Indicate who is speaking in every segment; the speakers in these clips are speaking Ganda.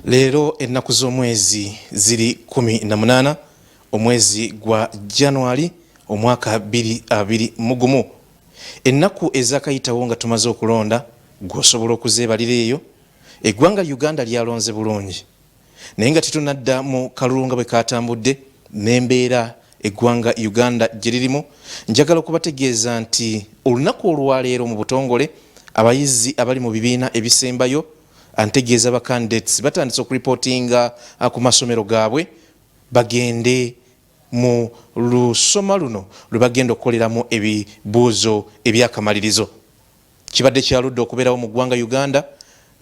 Speaker 1: Leero ennaku z'omwezi ziri 18 omwezi gwa January omwaka 2021. Ennaku ezakayitawo nga tumaze okulonda gw'osobola okuzeebalira eyo. Eggwanga Uganda lyalonze bulungi naye nga tetunadda mu kalulu nga bwe katambudde n'embeera eggwanga Uganda gye lirimu, njagala okubategeeza nti olunaku olwaleero mu butongole abayizi abali mu bibiina ebisembayo, antegeeza ba candidates, batandise okureportinga ku masomero gaabwe bagende mu lusoma luno lwe bagenda okukoleramu ebibuuzo ebyakamalirizo. Kibadde kyaludde okubeerawo mu ggwanga Uganda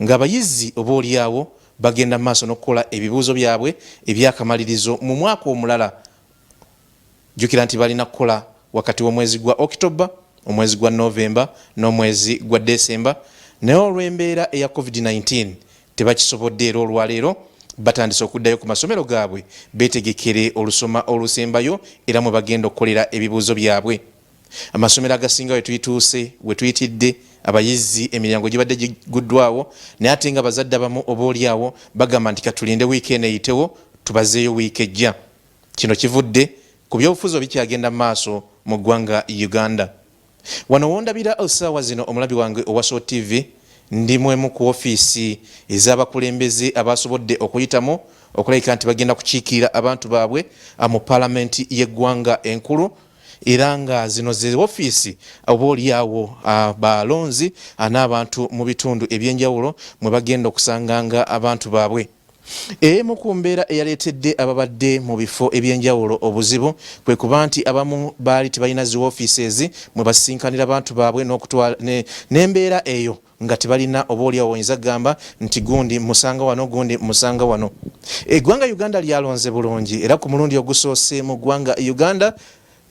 Speaker 1: ng'abayizi oba olyawo bagenda maaso n'okukola ebibuuzo byabwe ebyakamalirizo mu mwaka omulala. Jjukira nti balina kukola wakati w'omwezi gwa October, omwezi gwa November n'omwezi gwa December, naye olw'embeera eya Covid-19 tebakisobodde era olwaleero batandise okuddayo ku masomero gaabwe beetegekere olusoma olusembayo era mwe bagenda okukolera ebibuuzo byabwe. Amasomero agasinga wetuyituuse wetuyitidde abayizi emiryango gibadde giguddwawo, naye ate nga abazadde abamu oba olyawo bagamba nti katulinde wiiki eno eyitewo tubazeeyo wiiki ejja. Kino kivudde ku byobufuzi obikyagenda mu maaso mu ggwanga Uganda. Wano wondabira essaawa zino omulabi wange owa Salt TV, ndi mu emu ku ofiisi ez'abakulembeze abasobodde okuyitamu okulabika nti bagenda kukiikirira abantu baabwe mu palamenti y'eggwanga enkulu, era nga zino ze ofiisi oba olyawo balonzi n'abantu mu bitundu eby'enjawulo mwe bagenda okusanganga abantu baabwe. Emu ku mbeera eyaleetedde ababadde mu bifo eby'enjawulo obuzibu kwe kuba nti abamu baali tebalina zi woofiises mwe basisinkanira bantu baabwe n'okutwala n'embeera eyo nga tebalina oba olyawo oyinza kugamba nti gundi musanga wano, gundi musanga wano. Eggwanga Uganda lyalonze bulungi era ku mulundi ogusoose mu ggwanga Uganda,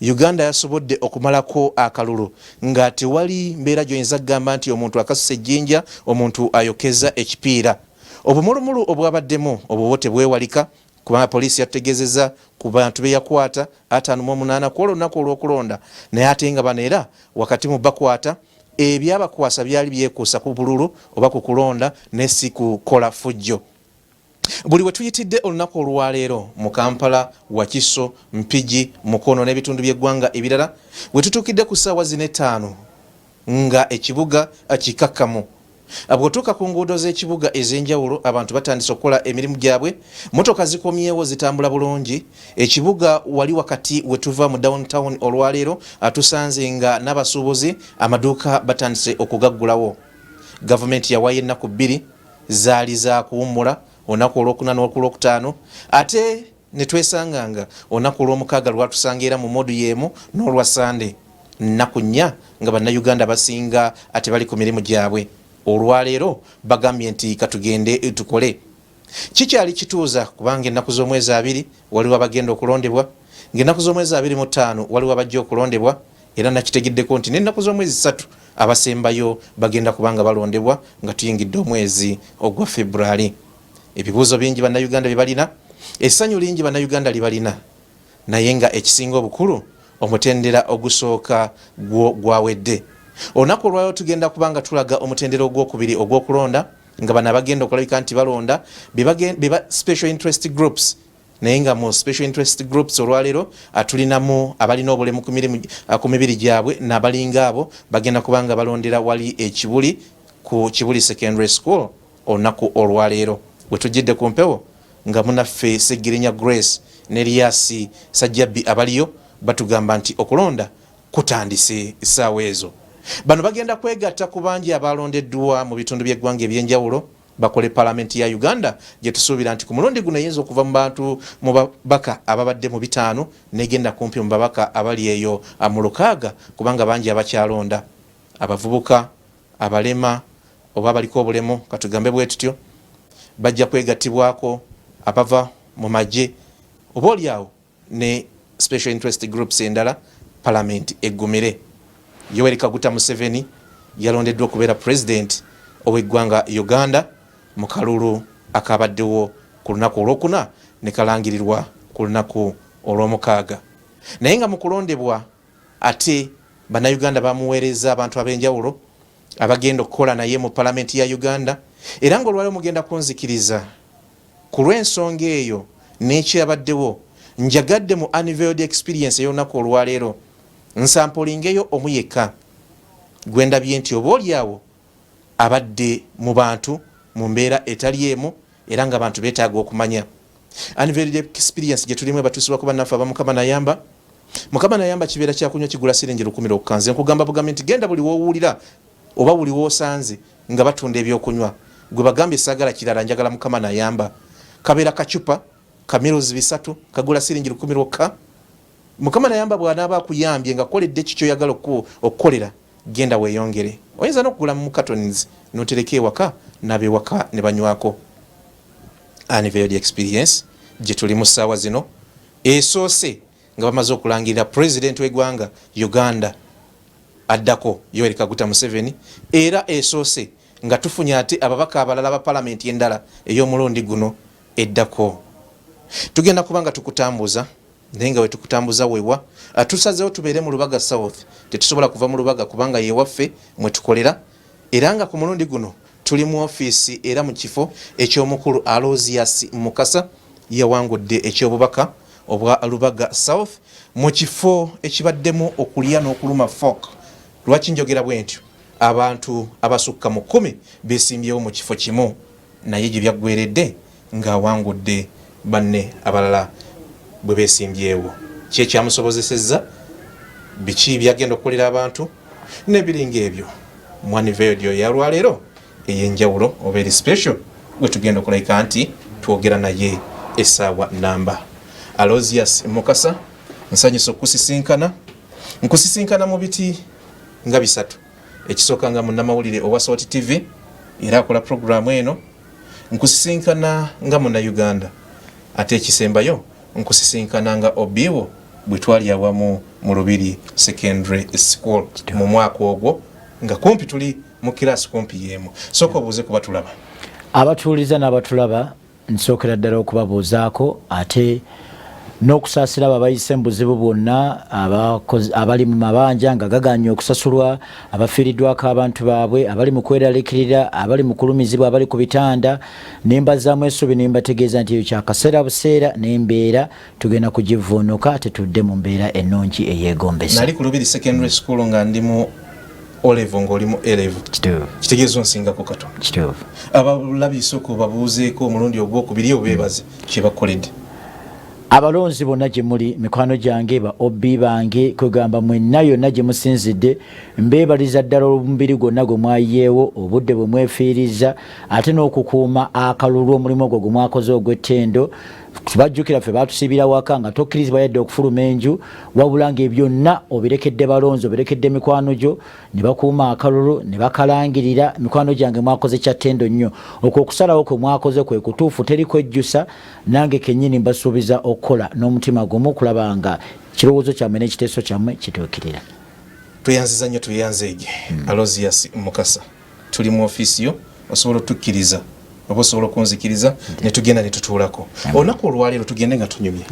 Speaker 1: Uganda yasobodde okumalako akalulu nga tewali mbeera gy'oyinza kugamba nti omuntu akasuse ejjinja, omuntu ayokeza ekipiira. Obumulumulu obwabaddemu obwo bwo tebwewalika kubanga poliisi yatutegeezezza ku bantu be yakwata 58 ku olwo olunaku olw'okulonda, naye ate nga bano era wakati mu bakwata ebyabakwasa byali byekuusa ku bululu oba ku kulonda naye si kukola fujjo. Buli we tuyitidde olunaku olwaleero mu Kampala, Wakiso, Mpigi, Mukono n'ebitundu by'eggwanga ebirala, we tutuukidde ku ssaawa zino ettaano nga ekibuga kikakkamu. Bw'otuuka ku nguudo z'ekibuga ez'enjawulo abantu batandise okukola emirimu gyabwe, mmotoka zikomyewo zitambula bulungi. Ekibuga wali wakati we tuva mu down town olwaleero tusanze nga n'abasuubuzi amaduuka batandise okugaggulawo. Gavumenti yawaayo ennaku bbiri zaali za kuwummula, olunaku Olwokuna n'Olwokutaano, ate ne twesanga nga olunaku Olwomukaaga lwatusanga era mu modu y'emu n'olwa Ssande. Nnaku nnya nga Bannayuganda abasinga tebali ku mirimu gyabwe. Olwaleero bagambye nti katugende tukole. Kikyali kituuza kubanga ennaku z'omwezi 20 waliwo abagenda okulondebwa, ng'ennaku z'omwezi 25 waliwo abajja okulondebwa, era nakitegeddeko nti n'ennaku z'omwezi 3 abasembayo bagenda kuba nga balondebwa nga tuyingidde omwezi ogwa February. Ebibuuzo bingi Bannayuganda bye balina, essanyu lingi Bannayuganda lye balina, naye nga ekisinga obukulu omutendera ogusooka gwo gwawedde. Olunaku olwaleero tugenda kuba nga tulaga omutendera ogwokubiri ogw'okulonda, nga bano abagenda okulabika nti balonda beba special interest groups, naye nga mu special interest groups olwaleero tulinamu abalina obulemu ku mibiri gyabwe n'abalinga abo bagenda kuba nga balondera wali ekibuli ku Kibuli Secondary School olunaku olwaleero. We tujjidde ku mpewo nga munaffe Ssegirinya Grace ne Elias Sajjabbi abaliyo batugamba nti okulonda kutandise essaawa ezo. Bano bagenda kwegatta ku bangi abalondeddwa mu bitundu by'eggwanga eby'enjawulo bakole palamenti ya Uganda gye tusuubira nti ku mulundi guno eyinza okuva mu bantu mu babaka ababadde mu 5 n'egenda kumpi mu babaka abali eyo mu 6, kubanga bangi abakyalonda, abavubuka, abalema oba abaliko obulemu katugambe bwe tutyo, bajja kwegattibwako abava mu magye oba oliawo ne special interest groups endala, palamenti eggumire. Yoweri Kaguta Museveni yalondeddwa okubeera pulezidenti ow'eggwanga Uganda mu kalulu akabaddewo ku lunaku Olwokuna ne kalangirirwa ku lunaku Olwomukaaga, naye nga mu kulondebwa ate Bannayuganda bamuweereza abantu ab'enjawulo abagenda okukola naye mu palamenti ya Uganda, era ng'olwaleero mugenda kunzikiriza. Ku lw'ensonga eyo n'ekyabaddewo, njagadde mu Unveiled Experience ey'olunaku olwaleero nsampolingeyo omu yekka gwe ndabye nti oboolyawo abadde mu bantu mu mbeera etali emu era nga abantu beetaaga okumanya. Unveiled Experience gye tulimu ebatuusibwako bannaffe aba Mukama Nayamba. Mukama Nayamba kibeera kyakunywa kigula siringi lukumi lwokka. Nze nkugamba bugambi nti genda buli w'owulira oba buli w'osanze nga batunda ebyokunywa gwe bagambye saagala kirala njagala Mukama Nayamba. Kabeera kacupa ka mils 300 kagula siringi 1000 lwokka. Mukama Nayamba bw'anaaba akuyambye nga koledde ki ky'oyagala okukolera genda weeyongere. Oyinza n'okugula mu cartons n'otereka ewaka n'ab'ewaka ne banywako. Unveiled Experience gye tulimu ssaawa zino esoose nga bamaze okulangirira pulezidenti w'eggwanga Uganda addako Yoweri Kaguta Museveni era esoose nga tufunye ate ababaka abalala ba palamenti endala ey'omulundi guno eddako. Tugenda kuba nga tukutambuza naye nga wetukutambuza wewa tusazeewo tubeere mu Lubaga South. Tetusobola kuva mu Lubaga kubanga yewaffe mwe tukolera era nga ku mulundi guno tuli mu ofiisi era mu kifo eky'omukulu Aloysius Mukasa yawangudde eky'obubaka obwa Lubaga South mu kifo ekibaddemu okulya n'okuluma fork. Lwaki njogera bwentyo? Abantu abasukka mu 10 besimbyewo mu kifo kimu naye gye byaggweredde ng'awangudde banne abalala bwe beesimbyewo. Ki ekyamusobozesezza? Biki by'agenda okukolera abantu? N'ebiringa ebyo. Mwani Vedio ya lwaleero ey'enjawulo oba eri special gwe tugenda okulabika nti twogera naye essaawa namba. Aloysius Mukasa, nsanyusa okukusisinkana. Nkusisinkana mu biti nga bisatu. Ekisooka nga munnamawulire owa Salt TV era akola pulogulaamu eno. Nkusisinkana nga munnayuganda ate ekisembayo nkusisinkana nga Obiwo bwe twali awamu mu Lubiri Secondary School mu mwaka ogwo nga kumpi tuli mu kiraasi kumpi y'emu. Sooka obuuze kuba tulaba.
Speaker 2: Abatuwuliriza n'abatulaba nsookera ddala okubabuuzaako ate n'okusaasira abo abayise mu buzibu bwonna, abali mu mabanja nga gagaanye okusasulwa, abafiiriddwako abantu baabwe, abali mu kweraliikirira, abali mu kulumizibwa, abali ku bitanda, ne mbazzaamu essuubi ne mbategeeza nti eyo kyakaseera buseera n'embeera tugenda kugivvuunuka ate tudde mu mbeera ennungi eyeegombesa.
Speaker 1: Nali ku Lubiri Secondary School nga ndi mu O level ng'oli mu A level. Kitegeeza onsingako katono.
Speaker 2: Kituufu.
Speaker 1: Abalabi sooka obabuuzeeko omulundi ogwokubiri obeebaze kye bakoledde.
Speaker 2: Abalonzi bonna gye muli, mikwano gyange, ba OB bange, kwegamba mwenna yonna gye musinzidde, mbeebaliza ddala omubiri gwonna gwe mwayiyeewo, obudde bwe mwefiirizza, ate n'okukuuma akalulu omulimu ogwo gwe mwakoze ogw'ettendo. Bajjukira ffe baatusiibira waka nga tokkirizibwa yadde okufuluma enju, wabula ng'ebyonna obirekedde balonzi, obirekedde mikwano gyo, ne bakuuma akalulu ne bakalangirira. Mikwano gyange mwakoze kya ttendo nnyo. Okwo okusalawo kwe mwakoze kwe kutuufu, teri kwejjusa. Nange kennyini mbasuubiza okukola n'omutima gumu okulaba nga kirowoozo kyammwe n'ekiteeso kyammwe kituukirira.
Speaker 1: Tweyanziza nnyo, tweyanzeege. Aloysius Mukasa, tuli mu ofiisi yo, osobola otukkiriza oba osobola okunzikiriza ne tugenda ne tutuulako olunaku olwaleero tugende nga tunyumye.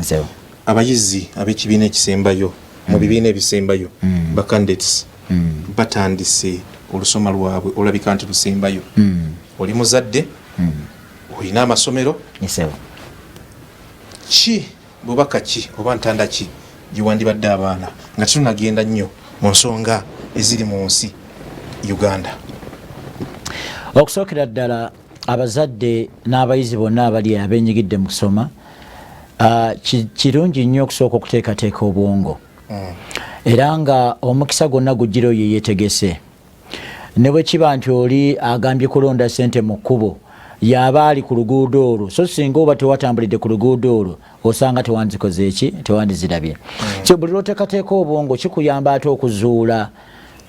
Speaker 1: Abayizi ab'ekibiina ekisembayo mu bibiina ebisembayo, ba candidates, batandise olusoma lwabwe olabika nti lusembayo. Oli muzadde, olina amasomero, ki bubaka ki oba ntanda ki gyewandibadde abaana nga tetunagenda nnyo mu nsonga eziri mu nsi Uganda?
Speaker 2: Okusookera ddala abazadde n'abayizi bonna abali abenyigidde mu kusoma, kirungi nnyo okusooka okuteekateeka obwongo, era nga omukisa gwonna gujjira oyo yeetegese. Ne bwe kiba nti oli agambye kulonda ssente mu kkubo, y'aba ali ku luguudo olwo, so singa oba tewatambulidde ku luguudo olwo osanga tewandikoze eki, tewandizirabye. So buli lw'oteekateeka obwongo kikuyamba ate okuzuula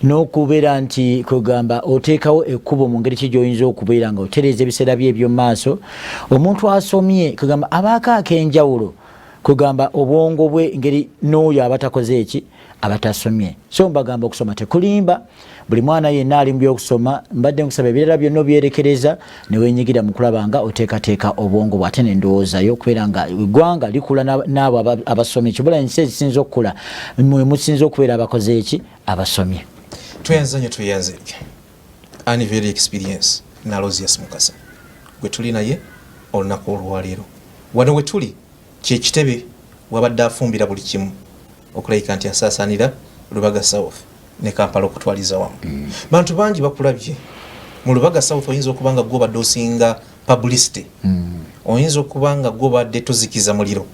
Speaker 2: n'okubeera nti kwegamba oteekawo ekkubo mu ngeri ki gy'oyinza okubeera nga otereeza ebiseera bye eby'omu maaso. Omuntu asomye kwegamba abaako ak'enjawulo, kwegamba obwongo bwe ngeri n'oyo abatakoze eki, abatasomye. So mbagamba okusoma tekulimba. Buli mwana yenna ali mu by'okusoma mbadde nkusaba ebirala byonna obyerekereza ne weenyigira mu kulaba nga oteekateeka obwongo bwo ate n'endowoozayo okubeera nga eggwanga likula n'abo abasomye. Kibula ensi ezisinza okukula mwe musinza okubeera abakoze eki, abasomye.
Speaker 1: Tweyanza nnyo, tweyanzeege. Unveiled Experience na Aloysius Mukasa gwe tuli naye. Olunaku olwaleero wano we tuli kyekitebe wabadde afumbira buli kimu okulabika nti asaasaanira Lubaga South ne Kampala okutwaliza wamu. Bantu bangi bakulabye mu Lubaga South, oyinza okuba nga gwobadde osinga publicity, oyinza okuba nga gwobadde tozikiza muliro,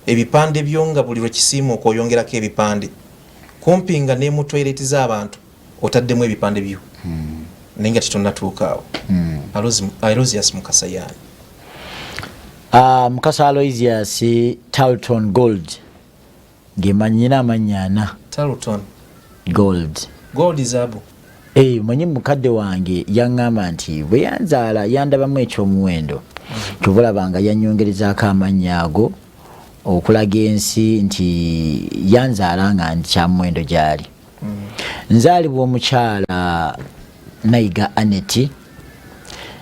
Speaker 1: ebipande byo nga buli lwekisiimuuka oyongerako ebipande, kumpi nga ne mu toilet z'abantu otaddemu ebipande byo, naye nga tetunnatuuka awo. Aloysius Mukasa yaani?
Speaker 2: Mukasa Aloysius Tarlton Gold, ngemanyina amannya ana.
Speaker 1: Tarlton
Speaker 2: Gold.
Speaker 1: Gold, zaabu.
Speaker 2: Eh, manyi mukadde wange yaŋŋamba nti bwe yanzaala yandabamu ekyomuwendo, kyova olaba nga yanyongerezaako amannya ago okulaga ensi nti yanzaala nga ndi kyamuwendo gyali. Nzaalibwa omukyala Nayiga Aneti,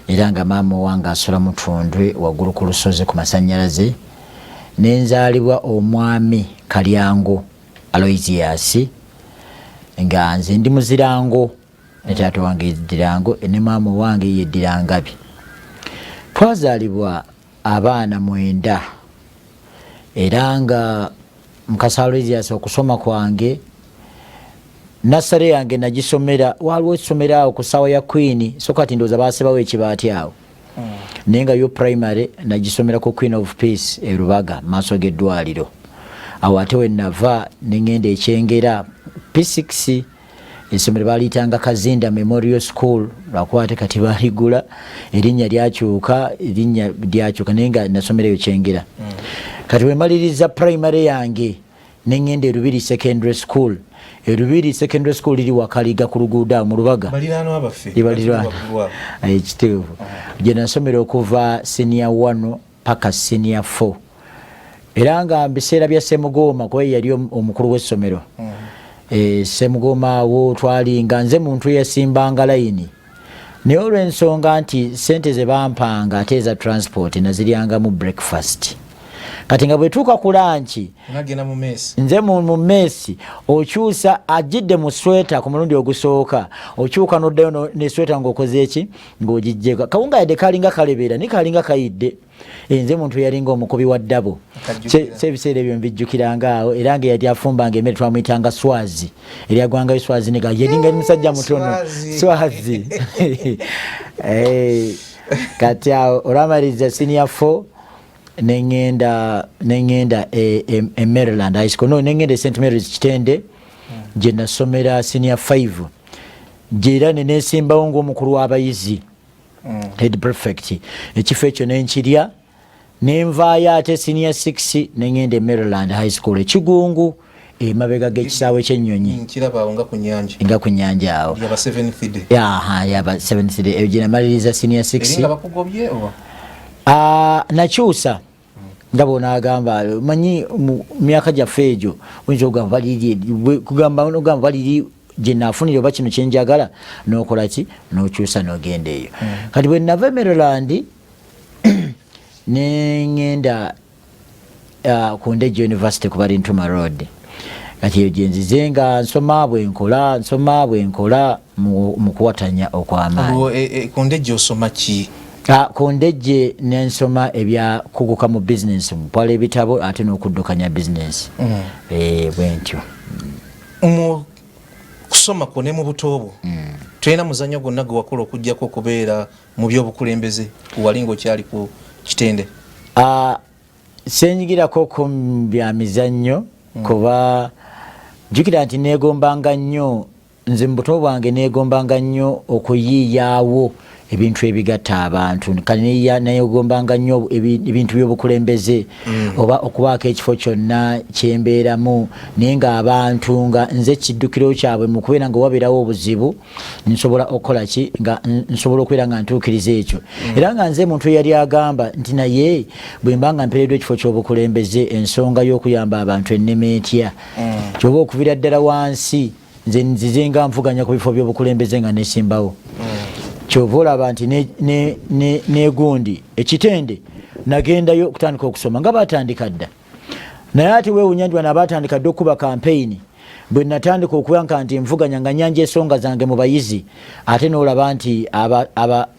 Speaker 2: era nga maama owange asula Mutundwe waggulu ku lusozi ku masanyalaze, nenzaalibwa omwami Kalyango Aloysius, nga nze ndi muzirango ne taata wange yeddirango ne maama owange yeddira Ngabi. Twazaalibwa abaana 9, era nga Mukasa Aloysius okusoma kwange nasale yange nagisomera, waliwo essomero awo ku ssaawa ya Queen, so kati ndowooza basibawo ekibaati awo, naye nga yo primary nagisomera ku Queen of Peace e Rubaga, maaso g'eddwaliro awo. Ate we nava neŋŋenda Ekyengera P6, essomero baliyitanga Kazinda Memorial School, lwakuba ate kati baligula erinnya lyakyuka, erinnya lyakyuka, naye nga nasomera eyo Kyengera. Kati wemaliriza primary yange neŋŋenda Erubiri Secondary School. Erubiri Secondary School liri Wakaliga ku luguudo awo mu Lubaga.
Speaker 1: Baliraanwa baffe.
Speaker 2: Baliraanwa.
Speaker 1: Waggulu awo.
Speaker 2: Ekituufu, gye nasomera okuva senior 1 paka senior 4, era nga mu biseera bya Semugooma, kuba ye yali omukulu w'essomero. Semugooma awo twalinga nze muntu eyasimbanga layini, naye olw'ensonga nti sente ze bampanga ate eza transport naziryangamu breakfast, kati nga bwetuuka ku lunch
Speaker 1: Nagenda mu mess.
Speaker 2: Nze mu mess okyusa ajjidde mu sweta ku mulundi ogusooka, okyuka n'oddayo ne sweta ng'okoze eki, ng'ogijjeko kawunga, yadde kalinga kalebeera naye kalinga kayidde. Nze muntu eyalinga omukubi wa ddabo.
Speaker 1: Nkajjukira.
Speaker 2: Se ebiseera ebyo mbijjukiranga awo, era nga eyali afumbanga emmere twamuyitanga Swazi, eryagwangayo Swazi nega, yalinga ali musajja mutono.
Speaker 1: Swazi.
Speaker 2: Swazi. Kati awo olwamaliriza senior 4 neŋŋenda e Maryland High School, no, neŋŋenda e St Mary's Kitende, gye nasomera senior 5, gye era nenesimbawo ng'omukulu w'abayizi, head prefect. Ekifo ekyo nenkirya, nenvaayo ate senior 6 neŋŋenda e Maryland High School Ekigungu, emabega g'ekisaawe ky'ennyonyi.
Speaker 1: Nkiraba awo nga ku nyanja.
Speaker 2: Nga ku nyanja awo.
Speaker 1: Yaba Seventh Day.
Speaker 2: Aha, yaba Seventh Day eyo gye namaliriza senior 6.
Speaker 1: Eri nga bakugobye oba?
Speaker 2: Ah, nakyusa nga bwonaagamba, manyi mu myaka gyaffe egyo oyinza okugamba baliri kugamba ogamba baliri gye naafunira oba kino kyenjagala, n'okola ki, n'okyusa n'ogenda eyo. Kati bwe nava e Maryland neŋŋenda ku Ndejje University ku Balintuma Road. Kati eyo gyenzize nga nsoma bwenkola, nsoma bwenkola mu kuwatanya okw'amaanyi.
Speaker 1: Olwo ku Ndejje osoma ki?
Speaker 2: Ku Ndejje nensoma ebya kuguka mu bizinensi, mutwala ebitabo ate n'okuddukanya bizinensi. Bwentyo.
Speaker 1: Mu kusoma kwo ne mu buto bwo, tolina muzannyo gwonna gwe wakola okugjako okubeera mu byobukulembeze wali ng'okyali ku Kitende?
Speaker 2: Senyigirako ku bya mizannyo, kuba jjukira nti neegombanga nnyo, nze mu buto bwange neegombanga nnyo okuyiiyaawo ebintu ebigatta abantu. Kale neegombanga nnyo ebintu by'obukulembeze oba okubaako ekifo kyonna kyembeeramu, naye ng'abantu nga nze kiddukiro kyabwe mu kubeera nga wabeerawo obuzibu nsobola okukola ki, nga nsobola okubeera nga ntuukiriza ekyo. Era nga nze muntu eyali agamba nti naye bwe mba nga mpeereddwa ekifo ky'obukulembeze, ensonga y'okuyamba abantu ennema etya? Kyoba okuvira ddala wansi nze nzize nga nvuganya ku bifo by'obukulembeze nga nesimbawo. Kyova olaba nti negundi Ekitende nagendayo okutandika okusoma nga batandika dda, naye ate weewunya nti bano abatandika dda okuba kampeyini. Bwe natandika okubanka nti nvuganya nga nyanja esonga zange mu bayizi, ate n'olaba nti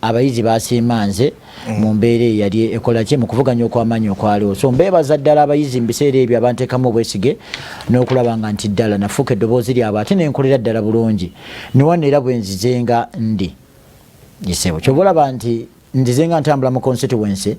Speaker 2: abayizi basiima nze mu mbeera eyali ekola ki mu kuvuganya okw'amaanyi okwaliwo. So mbeebaza ddala abayizi mu biseera ebyo abanteekamu obwesige n'okulaba nga nti ddala nafuuka eddoboozi lyabwe, ate nenkolera ddala bulungi. Niwano era bwe nzize nga ndi gisebo, kyova olaba nti nzize nga ntambula mu constituency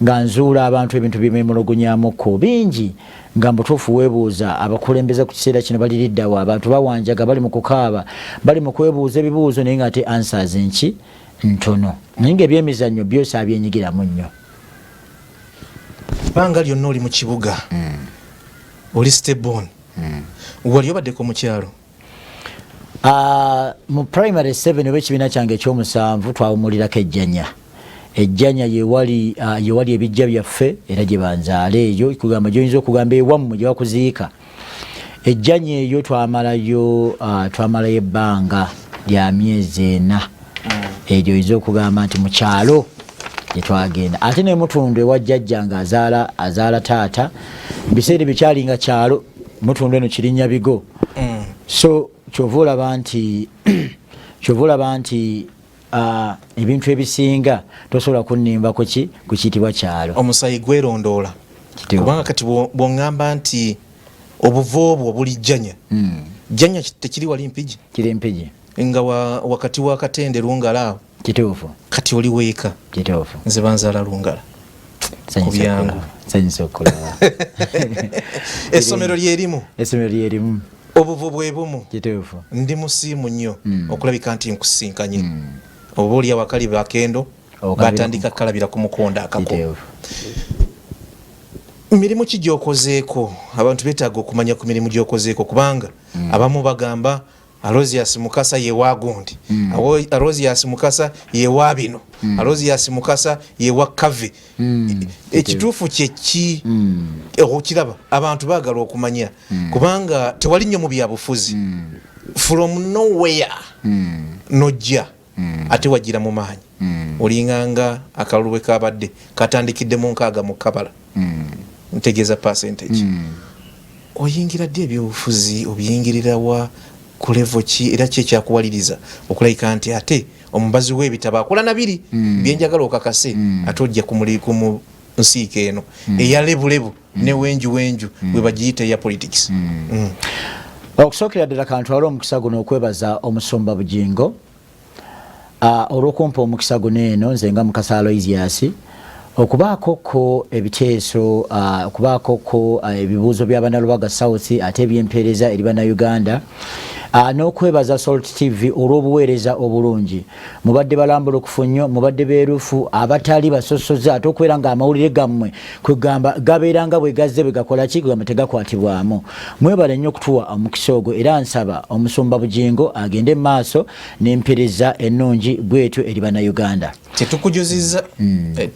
Speaker 2: nga nzuula abantu ebintu byememulugunyamukko bingi, nga mbutuufu weebuuza abakulembeze ku kiseera kino baliriddawa. Abantu bawanjaga, bali mu kukaaba, bali mu kwebuuza ebibuuzo, naye nga ate answers nki ntono. Naye nga ebyemizannyo byose abyenyigiramu nnyo.
Speaker 1: Bbanga lyonna oli mu kibuga, oli stebon, wali obaddeko mu kyalo?
Speaker 2: Mu primary 7 oba ekibiina kyange ekyomusanvu twawumulirako ejjanya. Ejjanya yewali ebijja byaffe era gye banzaala eyo, kugamba gyoyinza okugamba ewammwe gye bakuziika. Ejjanya eyo twamalayo ebbanga lya myezi 4. Egyo oyinza okugamba nti mu kyalo gye twagenda. Ate ne Mutundu ewa jjajja nga azaala taata, biseera ebyo kyali nga kyalo Mutundu eno Kirinnya Bigo. So kyova olaba nti ebintu ebisinga tosobola kunnimba kuki kukiyitibwa kyalo.
Speaker 1: Omusayi gwerondoola, kubanga kati bw'oŋŋamba nti obuvo obwo buli Jjanya, Jjanya tekiri wali Mpigi?
Speaker 2: Kiri Mpigi.
Speaker 1: Nga wakati wa Katende Lungala awo.
Speaker 2: Kituufu.
Speaker 1: Kati oli weeka.
Speaker 2: Kituufu.
Speaker 1: Nze banzaala Lungala. Ku byangu.
Speaker 2: Nsanyusa okulaba.
Speaker 1: Essomero lyerimu.
Speaker 2: Essomero lyerimu.
Speaker 1: Obuvu bwe bumu.
Speaker 2: Kituufu.
Speaker 1: Ndi musiimu nnyo okulabika nti nkusinkanye. Oba oli awakali bakendo batandika kalabira ku mukonda akako. Mirimu ki gy'okozeeko? Abantu beetaaga okumanya ku mirimu gy'okozeeko, kubanga abamu bagamba Aloysius Mukasa ye wa gundi, Aloysius Mukasa ye wa bino, Aloysius Mukasa ye wa kave. Ekituufu kye ki? Okiraba abantu baagala okumanya, kubanga tewali nnyo mu byabufuzi. From nowhere nojja, ate wajjira mu maanyi. Olinganga akalulu bwe kabadde katandikidde mu 60 mu kabala, ntegeeza percentage. Oyingira ddi ebyobufuzi? Obiyingirira wa, ku level ki, era ki ekyakuwaliriza okulabika nti ate omubazi w'ebitabo akola nabiri byenjagala okakase, ate ojja ku nsiika eno eya lebulebu ne wenju wenju bwe bagiyita eya politics?
Speaker 2: Okusookera ddala kantwale omukisa guno okwebaza omusumba Bugingo olw'okumpa omukisa guno eno nze nga Mukasa Aloysius okubaako ko ebiteeso, okubaako ko ebibuuzo bya Bannalubaga South ate ebyempeereza eri Bannayuganda, n'okwebaza Salt TV olw'obuweereza obulungi. Mubadde balambulukufu nnyo, mubadde beerufu abatali basosoze, ate okubeera nga amawulire gammwe kwegamba gabeera nga bwe gazze bwe gakola ki, kwegamba tegakwatibwamu. Mwebale nnyo okutuwa omukisa ogwo, era nsaba omusumba Bugingo agende mu maaso n'empeereza ennungi bwetyo eri Bannayuganda.
Speaker 1: Tetukujuziza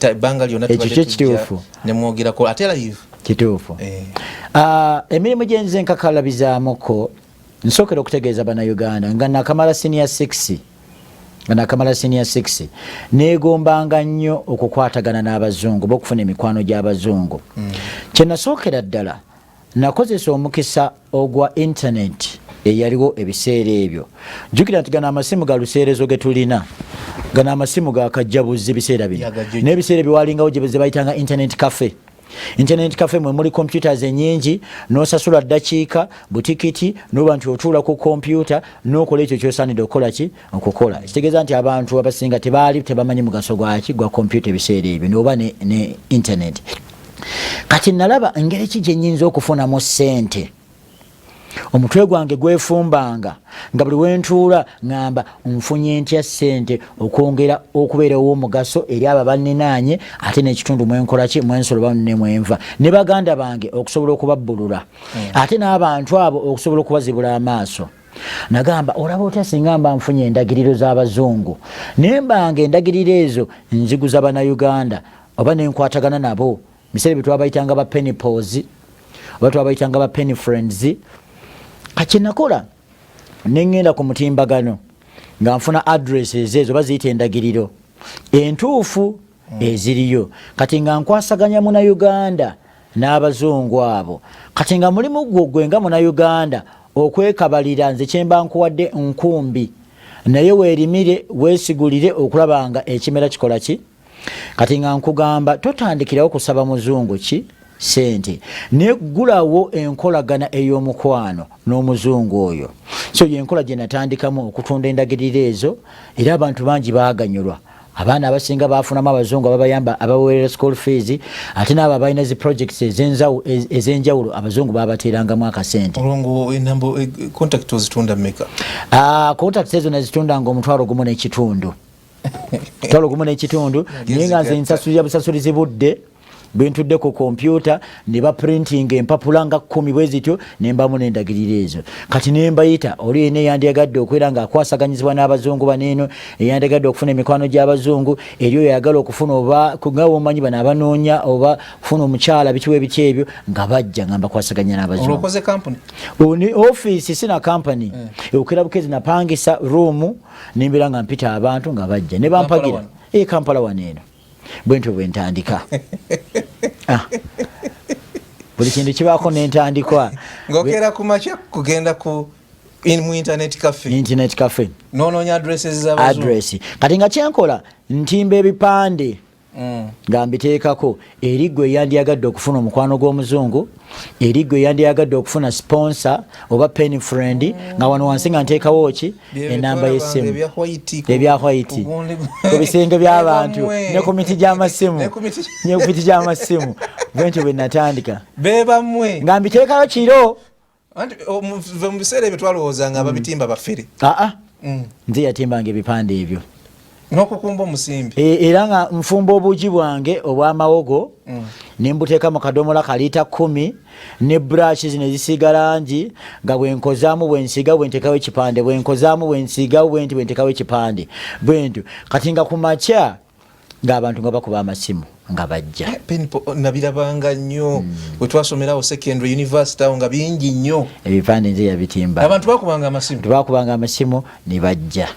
Speaker 1: ebbanga lyonna.
Speaker 2: Ekyo kyo kituufu.
Speaker 1: Nemwogerako ate live.
Speaker 2: Kituufu. Emirimu gyenze nkakalabizaamuko, nsookera okutegeeza Bannayuganda nga nakamala senior 6, nga nakamala senior 6 neegombanga nnyo okukwatagana n'abazungu oba okufuna emikwano gy'abazungu. Kyenasookera ddala nakozesa omukisa ogwa internet eyaliwo ebiseera ebyo. Jjukira nti gano amasimu ga luseerezo ge tulina, gano amasimu ga kajjabuzi biseera bino, n'ebiseera ebyo walingawo gye bayitanga internet cafe. Internet cafe mwe muli computers enyingi, n'osasula ddakiika butikiti n'oba nti otuula ku kompyuta n'okola ekyo ky'osaanidde okukola ki okukola. Kitegeeza nti abantu abasinga tebaali tebamanyi mugaso gwaki gwa kompyuta ebiseera ebyo n'oba ne internet. Kati nalaba engeri ki gye nnyinza okufunamu ssente. Omutwe gwange gwefumbanga nga buli wentuula ngamba nfunye ntya ssente okwongera okubeera ow'omugaso eri abo abanninaanye, ate n'ekitundu mwenkola ki mwensolo banne mwenva ne baganda bange okusobola okubabbulula, ate n'abantu abo okusobola okubazibula amaaso. Nagamba olaba otya singa mba nfunye endagiriro z'abazungu naye mbanga endagiriro ezo nziguza Bannayuganda oba nenkwatagana nabo. Biseera bye twabayitanga ba penny pause oba twabayitanga ba penny friends. Kati nakola nengenda ku mutimbagano nga nfuna addresses ezo baziyita endagiriro entuufu eziriyo. Kati nga nkwasaganya Munnayuganda n'abazungu abo. Kati nga mulimu gwo gwe nga Munnayuganda. Okwekabalira nze kyemba nkuwadde nkumbi, naye weerimire, weesigulire okulaba nga ekimera kikola ki. Kati nga nkugamba totandikirawo kusaba muzungu ki sente, naye ggulawo enkolagana ey'omukwano n'omuzungu oyo. So yenkola gye natandikamu okutunda endagiriro ezo, era abantu bangi baaganyulwa. Abaana abasinga bafunamu abazungu ababayamba, abawerera school fees, ate n'abo abalina zi projects ez'enjawulo abazungu babateerangamu akasente.
Speaker 1: Olwo enamba, contact ozitunda mmeka?
Speaker 2: Ah, contact ezo nazitundanga 1500, 1500, naye nga nze nsasulira busasulizi budde bwentudde ku kompyuta ne baprinting empapula nga 10 bwe zityo, ne mbamu n'endagiriro ezo. Kati ne mbayita oli yenna eyandyagadde okubeera ng'akwasaganyizibwa n'abazungu baneeno, eyandyagadde okufuna emikwano gy'abazungu, eri oyo ayagala okufuna oba nga womanyi bano abanoonya oba kufuna omukyala, bikiwa ebiki ebyo, nga bajja nga mbakwasaganya n'abazungu.
Speaker 1: Olwokoze kampuni?
Speaker 2: Oni ofiisi sina kampani, okera bukezi napangisa room, nembeera nga mpita abantu nga bajja ne bampagira.
Speaker 1: Kampala?
Speaker 2: E Kampala wano eno. Bwentyo bwentandika. Ah. Buli kintu kibaako nentandikwa.
Speaker 1: Ng'okeera ku makya kugenda ku mu internet cafe.
Speaker 2: Internet cafe.
Speaker 1: N'onoonya addresses z'abazungu.
Speaker 2: Address. Kati nga kyenkola, ntimba ebipande nga mbiteekako eri gwe eyandyagadde okufuna omukwano gw'omuzungu, eri gwe eyandyagadde okufuna sponsor oba pen friend, nga wano wansi nga nteekawo ki? Enamba y'essimu.
Speaker 1: Ebya white.
Speaker 2: Ebya white ku bisenge by'abantu ne ku miti gy'amasimu, ne ku miti gy'amasimu. Bwentyo bwe natandika.
Speaker 1: Bebamwe.
Speaker 2: Nga mbiteekayo kiro.
Speaker 1: Anti mu biseera ebyo twalowoozanga ababitimba bafere.
Speaker 2: Aa, nze yatimbanga ebipande ebyo.
Speaker 1: N'okukumba omusimbi.
Speaker 2: Era nga nfumba obuugi bwange obw'amawogo ne mbuteeka mu kadomola ka liita 10 ne brush zino ezisiiga langi, nga bwenkozaamu bwensiigawo bwenteekawo ekipande, bwenkozaamu bwensiigawo bwenti bwenteekawo ekipande bwentyo. Kati nga ku makya ng'abantu nga bakuba amasimu nga bajja.
Speaker 1: Nabirabanga nnyo bwe twasomerawo secondary, university awo, nga bingi nnyo.
Speaker 2: Ebipande nze yabitimba.
Speaker 1: Abantu bakubanga amasimu.
Speaker 2: Bakubanga amasimu ne bajja.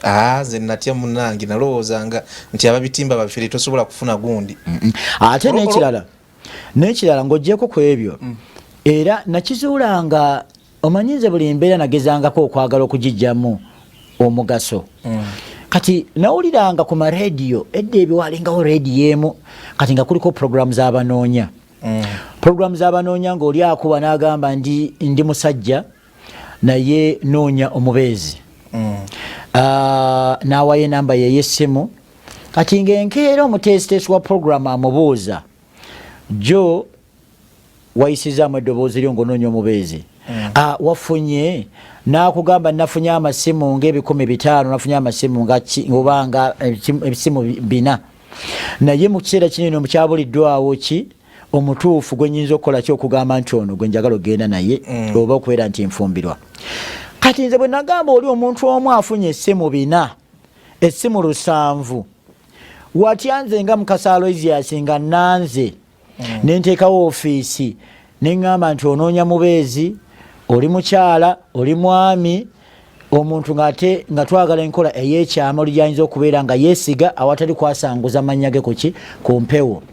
Speaker 1: Ah, nze natya munange, nalowoozanga nti ababitimba bafere, tosobola kufuna gundi.
Speaker 2: Ate n'ekirala ng'oggyeko ku ebyo, era nakizuulanga, omanyi nze buli mbeera nagezangako okwagala okugijjamu omugaso. Kati nawuliranga ku marediyo edda ebyo, walingawo rediyo emu kati nga kuliko programu z'abanoonya, programu z'abanoonya, ng'oli akuba n'agamba ndi musajja naye noonya omubeezi. Ah, n'awayo enamba ye ey'essimu. Kati ng'enkeera omuteesiteesi wa programu amubuuza, jo wayisizaamu eddoboozi lyo ng'onoonya omubeezi? Ah, wafunye? N'akugamba, nafunye amasimu nga 500,000, nafunye amasimu nga oba nga ebisimu 400, naye mu kiseera kinene mukyabuliddwawo ki omutuufu gwe nyinza okukola ki okugamba nti ono gwe njagala okugenda naye oba okubeera nti nfumbirwa. Kati nze bwe nagamba oli omuntu omu afunye essimu 400, essimu 700, watya nze nga Mukasa Aloysius nga nanze nenteekawo ofiisi neŋŋamba nti onoonya mubeezi, oli mukyala, oli mwami, omuntu ng'ate nga twagala enkola ey'ekyama, oli gyayinza okubeera nga yeesiga awatali kwasanguza mannya ge kuki ku mpewo.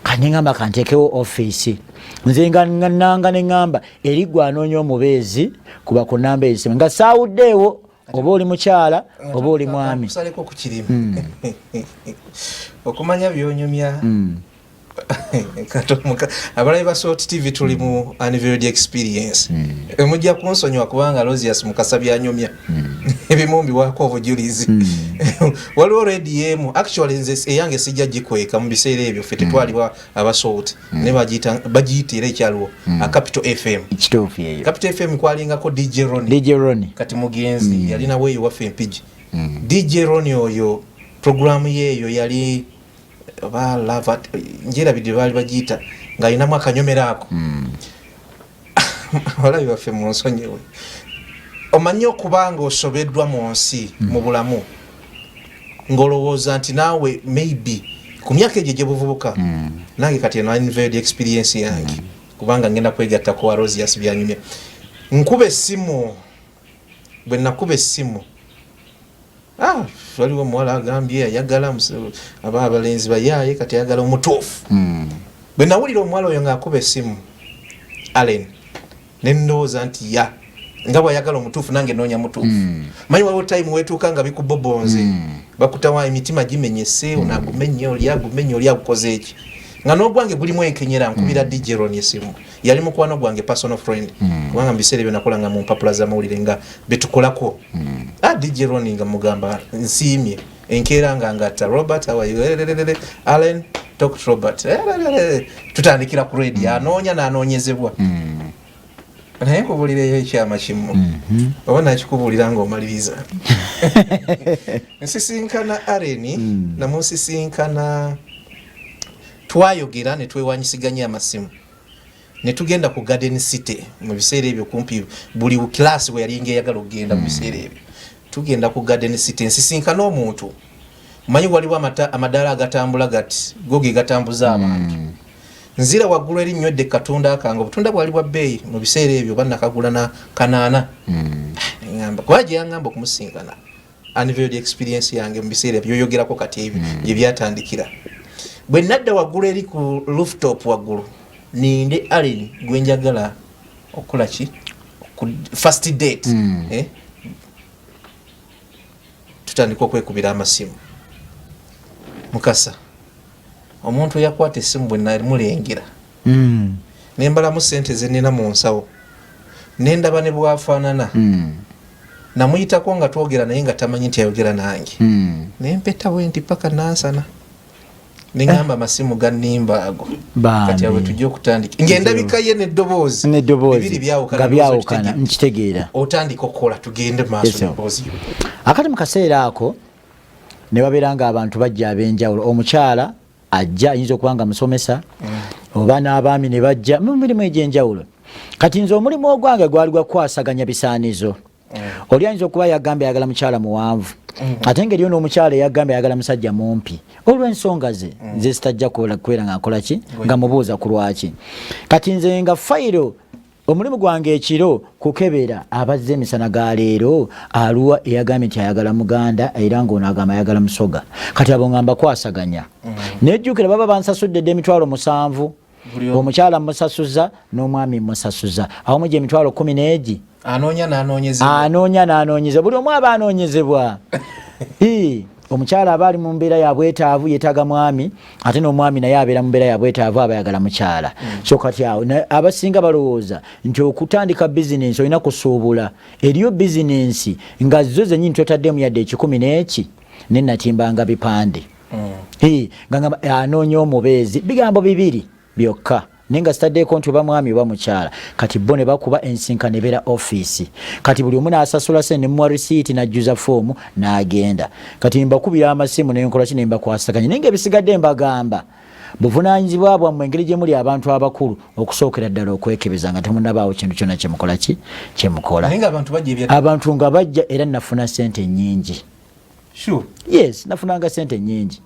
Speaker 2: Kati neŋŋamba kanteekewo ofiisi nze nga nanga neŋŋamba eri gwe anoonya omubeezi kuba ku namba ezisimu, nga saawuddeewo oba oli mukyala oba oli mwami.
Speaker 1: Kusaleko ku kirimu okumanya byonyumya. Abalabi ba Salt TV, tuli mu Unveiled Experience. Mujja kunsonyiwa kubanga Aloysius Mukasa byanyumya ebimu mbiwaako obujulizi. Waliwo rediyo emu, actually nze eyange sijja gikweka, mu biseera ebyo ffe tetwaliwa aba Salt, ne bagiyita era ekyaliwo a Capital FM.
Speaker 2: Kituufu eyo.
Speaker 1: Capital FM kwalingako DJ Ronnie.
Speaker 2: DJ Ronnie.
Speaker 1: Kati mugenzi, yalina weeyo waffe Empigi. DJ Ronnie oyo programu yeeyo yali oba lava njerabidde baali bagiyita, ng'alinamu akanyomero ako. Abalabi baffe munsonyiwe, omanyi okuba nga osobeddwa mu nsi, mu bulamu, ng'olowooza nti naawe maybe ku myaka egyo egyobuvubuka, nange kati eno unveiled experience yange, kubanga ngenda kwegatta ku Aloysius byanyumya. Nkuba essimu, bwe nakuba essimu, ah, waliwo omuwala agambye ayagala aba abalenzi bayaaye, kati ayagala omutuufu. Bwe nawulira omuwala oyo ng'akuba essimu, Allen. Nendowooza nti ya nga bwayagala omutuufu, nange noonya mutuufu. Manyi waliwo time wetuuka nga bikubobonze, bakutawa, emitima gimenyese, ono agumenye, oli agumenye, oli agukoze eki, nga n'ogwange gulimu enkenyera. Nkubira DJ Ron esimu, yali mukwano gwange, personal friend, kubanga mu biseera ebyo nakolanga mu mpapula z'amawulire nga betukolako. Ah, DJ Ron nga mugamba nsiimye enkeera nga ngatta Robert, how are you? Allen, talk to Robert. Tutandikira ku radio, anoonya n'anoonyezebwa. Naye nkubuulireyo ekyama kimu, oba nakikubuulira ng'omaliriza. Nsisinkana Allen, namusisinkana, twayogera ne twewanyisiganya amasimu ne tugenda ku Garden City. Mu biseera ebyo kumpi buli class we yali ngeyagala okugenda. Mu biseera ebyo tugenda ku Garden City, nsisinkana omuntu. Manyi waliwo amadaala agatambula gati, go ge gatambuza abantu. Nzira waggulu eri nywedde katunda kange, obutunda bwali bwa bbeeyi mu biseera ebyo, bannakagula na 800. Neŋŋamba, kuba gye yaŋŋamba okumusinkana, unveiled experience yange mu biseera byoyogerako kati ebyo gye byatandikira. Bwe nadda waggulu eri ku rooftop waggulu, ninde Allen gwe njagala okukola ki ku first date. Eh? Tutandika okwekubira amasimu. Mukasa, omuntu eyakwata essimu bwe namulengera, nembalamu sente zenina mu nsawo, nendaba ne bwafaanana, namuyitako nga twogera naye nga tamanyi nti ayogera nange. Nempeta bwe nti paka Nansana, neŋŋamba amasimu gannimba ago.
Speaker 2: Bambi.
Speaker 1: Kati awe tujja okutandika ng'endabika ye n'eddoboozi
Speaker 2: n'eddoboozi
Speaker 1: bibiri byawukana.
Speaker 2: Nga byawukana, nkitegeera.
Speaker 1: Otandika okukola, tugende maaso
Speaker 2: Yes, sir.
Speaker 1: n'eddoboozi yo.
Speaker 2: Akati mu kaseera ako ne babeera nga abantu bajja ab'enjawulo. Omukyala ajja, ayinza okuba nga musomesa, oba n'abaami ne bajja mu mirimu egy'enjawulo. Kati nze omulimu ogwange gwali gwa kukwasaganya bisaanizo. Oli ayinza okuba yagambye ayagala mukyala muwanvu, ate ngeriyo n'omukyala eyagambye ayagala musajja mumpi olw'ensonga ze nze sitajja kubeera nga nkola ki, nga mubuuza ku lwaki. Kati nze nga fayiro, omulimu gwange ekiro kukebera abazze emisana ga leero, aluwa eyagambye nti ayagala muganda, era ng'ono agamba ayagala musoga. Kati abo nga mbakwasaganya. Nejjukira baba bansasudde dda 70,000.
Speaker 1: Buli omu.
Speaker 2: Omukyala musasuza n'omwami musasuza awamu gye 10,000 n'egi.
Speaker 1: Anoonya n'anoonyezebwa.
Speaker 2: Anoonya n'anoonyezebwa, buli omu aba anoonyezebwa. Ii, omukyala aba ali mu mbeera ya bwetaavu, yeetaaga mwami, ate n'omwami naye abeera mu mbeera ya bwetaavu, aba ayagala mukyala. So kati awo abasinga balowooza nti okutandika bizinensi olina kusuubula. Eriyo bizinensi nga zo zennyini totaddemu yadde 100 n'eki. Nenatimbanga bipande. Ii, nga ngamba anoonya omubeezi, bigambo bibiri byokka, naye nga sitaddeeko nti oba mwami oba mukyala. Kati bo ne bakuba ensinkano, ebeera ofiisi. Kati buli omu n'asasula sente, nemuwa risiiti, n'ajjuza foomu n'agenda. Kati mbakubira amasimu nenkola ki, nembakwasaganya, naye nga ebisigadde mbagamba buvunaanyizibwa bwammwe, engeri gye muli abantu abakulu, okusookera ddala okwekebeza nga temunnabaawo kintu kyonna kyemukola ki kyemukola.
Speaker 1: Naye ng'abantu bajja ebya
Speaker 2: Abantu nga bajja, era nafuna sente nnyingi.
Speaker 1: Sure.
Speaker 2: Yes, nafunanga sente nyingi.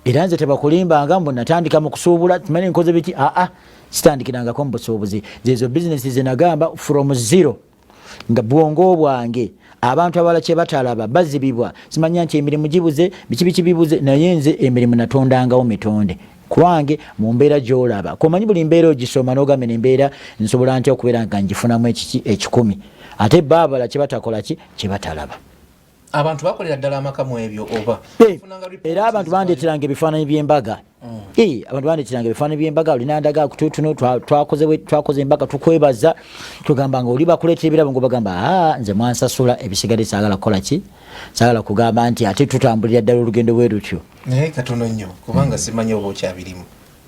Speaker 2: Era nze tebakulimbanga mbu natandika mu kusuubula, timanyi nkoze biki. Aa, sitandikirangako mu busuubuzi. Zezo bizinesi zenagamba from zero, nga bwongo bwange. Abantu abalala kye batalaba, bazibibwa, simanya nti emirimu gibuze, biki biki bibuze, naye nze emirimu natondangawo mitonde kwange mu mbeera gy'olaba. Komanyi buli mbeera ogisoma n'ogamba embeera nsobola ntya okubeera nga ngifunamu ekiki 100, ate baabala kye batakola ki kye batalaba.
Speaker 1: Abantu bakolera ddala amaka mu ebyo oba? Ofunanga reports?
Speaker 2: Era abantu bandeeteranga ebifaananyi by'embaga. Abantu bandeeteranga ebifaananyi by'embaga, olina ndaga kututuno twakoze embaga, tukwebaza, tugamba nga oli bakuleetera ebirabo, ng'obagamba, aa, nze mwansasula, ebisigadde saagala kukola ki, saagala kugamba nti ate tutambulira ddala olugendo bwe lutyo.
Speaker 1: Naye katono nnyo, kubanga simanyi oba okyabirimu.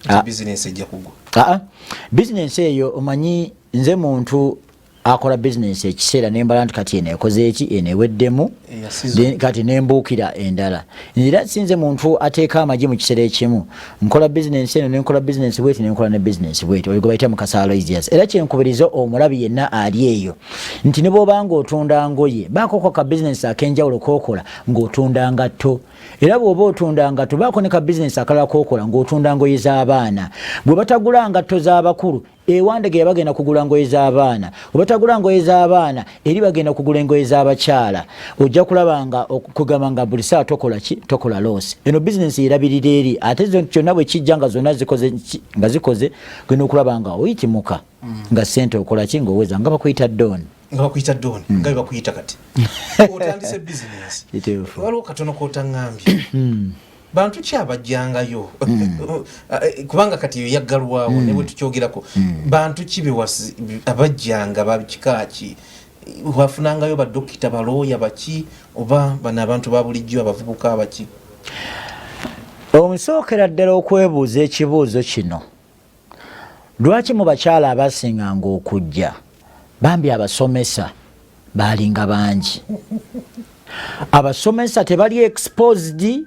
Speaker 2: Ah.
Speaker 1: Bizinensi ejja kugwa.
Speaker 2: Aa, bizinensi eyo, omanyi nze muntu akola bizinensi ekiseera nembala nti kati eno ekoze eki, eno eweddemu.
Speaker 1: Eya season.
Speaker 2: Then kati nembuukira endala. Era sinze muntu ateeka amagi mu kiseera ekimu. Nkola bizinensi eno, nenkola bizinensi bweti, nenkola ne bizinensi bweti, oyo gwe bayita Mukasa Aloysius. Era kyenkubiriza omulabi yenna ali eyo nti ne bw'oba ng'otunda ngoye, baakoko ka bizinensi ak'enjawulo k'okola ng'otunda ngatto. Era bw'oba otunda ngatto, baako ne ka bizinesi akalala k'okola ng'otunda ngoye z'abaana. Bwe batagula ngatto z'abakulu, e Wandegeya bagenda kugula ngoye z'abaana. Bwe batagula ngoye z'abaana, eri bagenda kugula engoye z'abakyala. Ojja kulaba nga okugamba nga buli ssaawa tokola ki? Tokola loss. Eno bizinesi erabirira eri, ate kyonna bwe kijja nga zonna zikoze nga zikoze, ogenda okulaba nga oyitimuka nga ssente okola ki? Ng'oweza nga bakuyita Don.
Speaker 1: Nga bakuyita Don, nga bwe bakuyita kati. Otandise bizinesi. Waliwo katono k'otaŋŋambye. Bantu ki abajjangayo? Kubanga kati eyo yaggalwawo ne bwe tukyogerako. Bantu ki abajjanga, bakika ki? Wafunangayo badokita, balooya, baki, oba bano abantu ba bulijjo, abavubuka, abaki?
Speaker 2: Onsookera ddala okwebuuza ekibuuzo kino: lwaki mu bakyala abasinganga okujja, bambi abasomesa baalinga bangi? Abasomesa tebali exposed,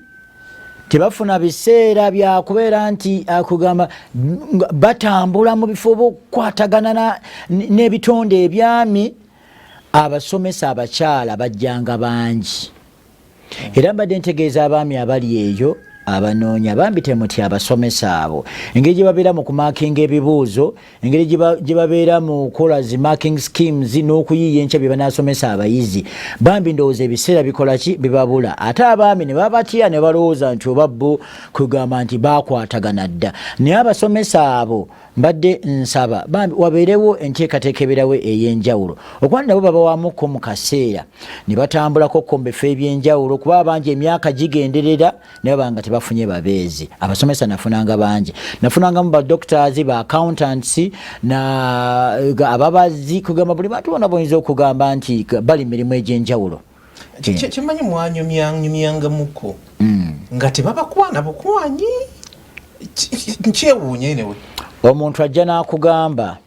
Speaker 2: tebafuna biseera byakubeera nti akugamba batambula mu bifo bokukwatagana n'ebitonde ebyami. Abasomesa abakyala bajjanga bangi. Era mbadde ntegeeza abaami abali eyo abanoonya, bambi temutya abasomesa abo, engeri gye babeera mu kumakinga ebibuuzo, engeri gye babeera mu kukola zi marking schemes n'okuyiiya enkya bye banaasomesa abayizi. Bambi ndowooza ebiseera bikola ki? Bibabula. Ate abaami ne babatya ne balowooza nti oba bo kugamba nti bakwatagana dda. Naye abasomesa abo mbadde nsaba bambi wabeerewo enteekateeka ebeerawo ey'enjawulo, okuba nabo babawamukko mu kaseera ne batambulako ko mu bifo ebyenjawulo, kuba abangi emyaka gigenderera ne baba nga tebafunye babeezi. Abasomesa nafunanga bangi, nafunangamu ba doctors, ba accountants na ababazi, kugamba buli bantu bonna boyinza okugamba nti bali mirimu egy'enjawulo.
Speaker 1: Kimanyi mwanyumyangamuko nga tebabakwana bukwanyi? Nkyewuunya enewe.
Speaker 2: Omuntu ajja n'akugamba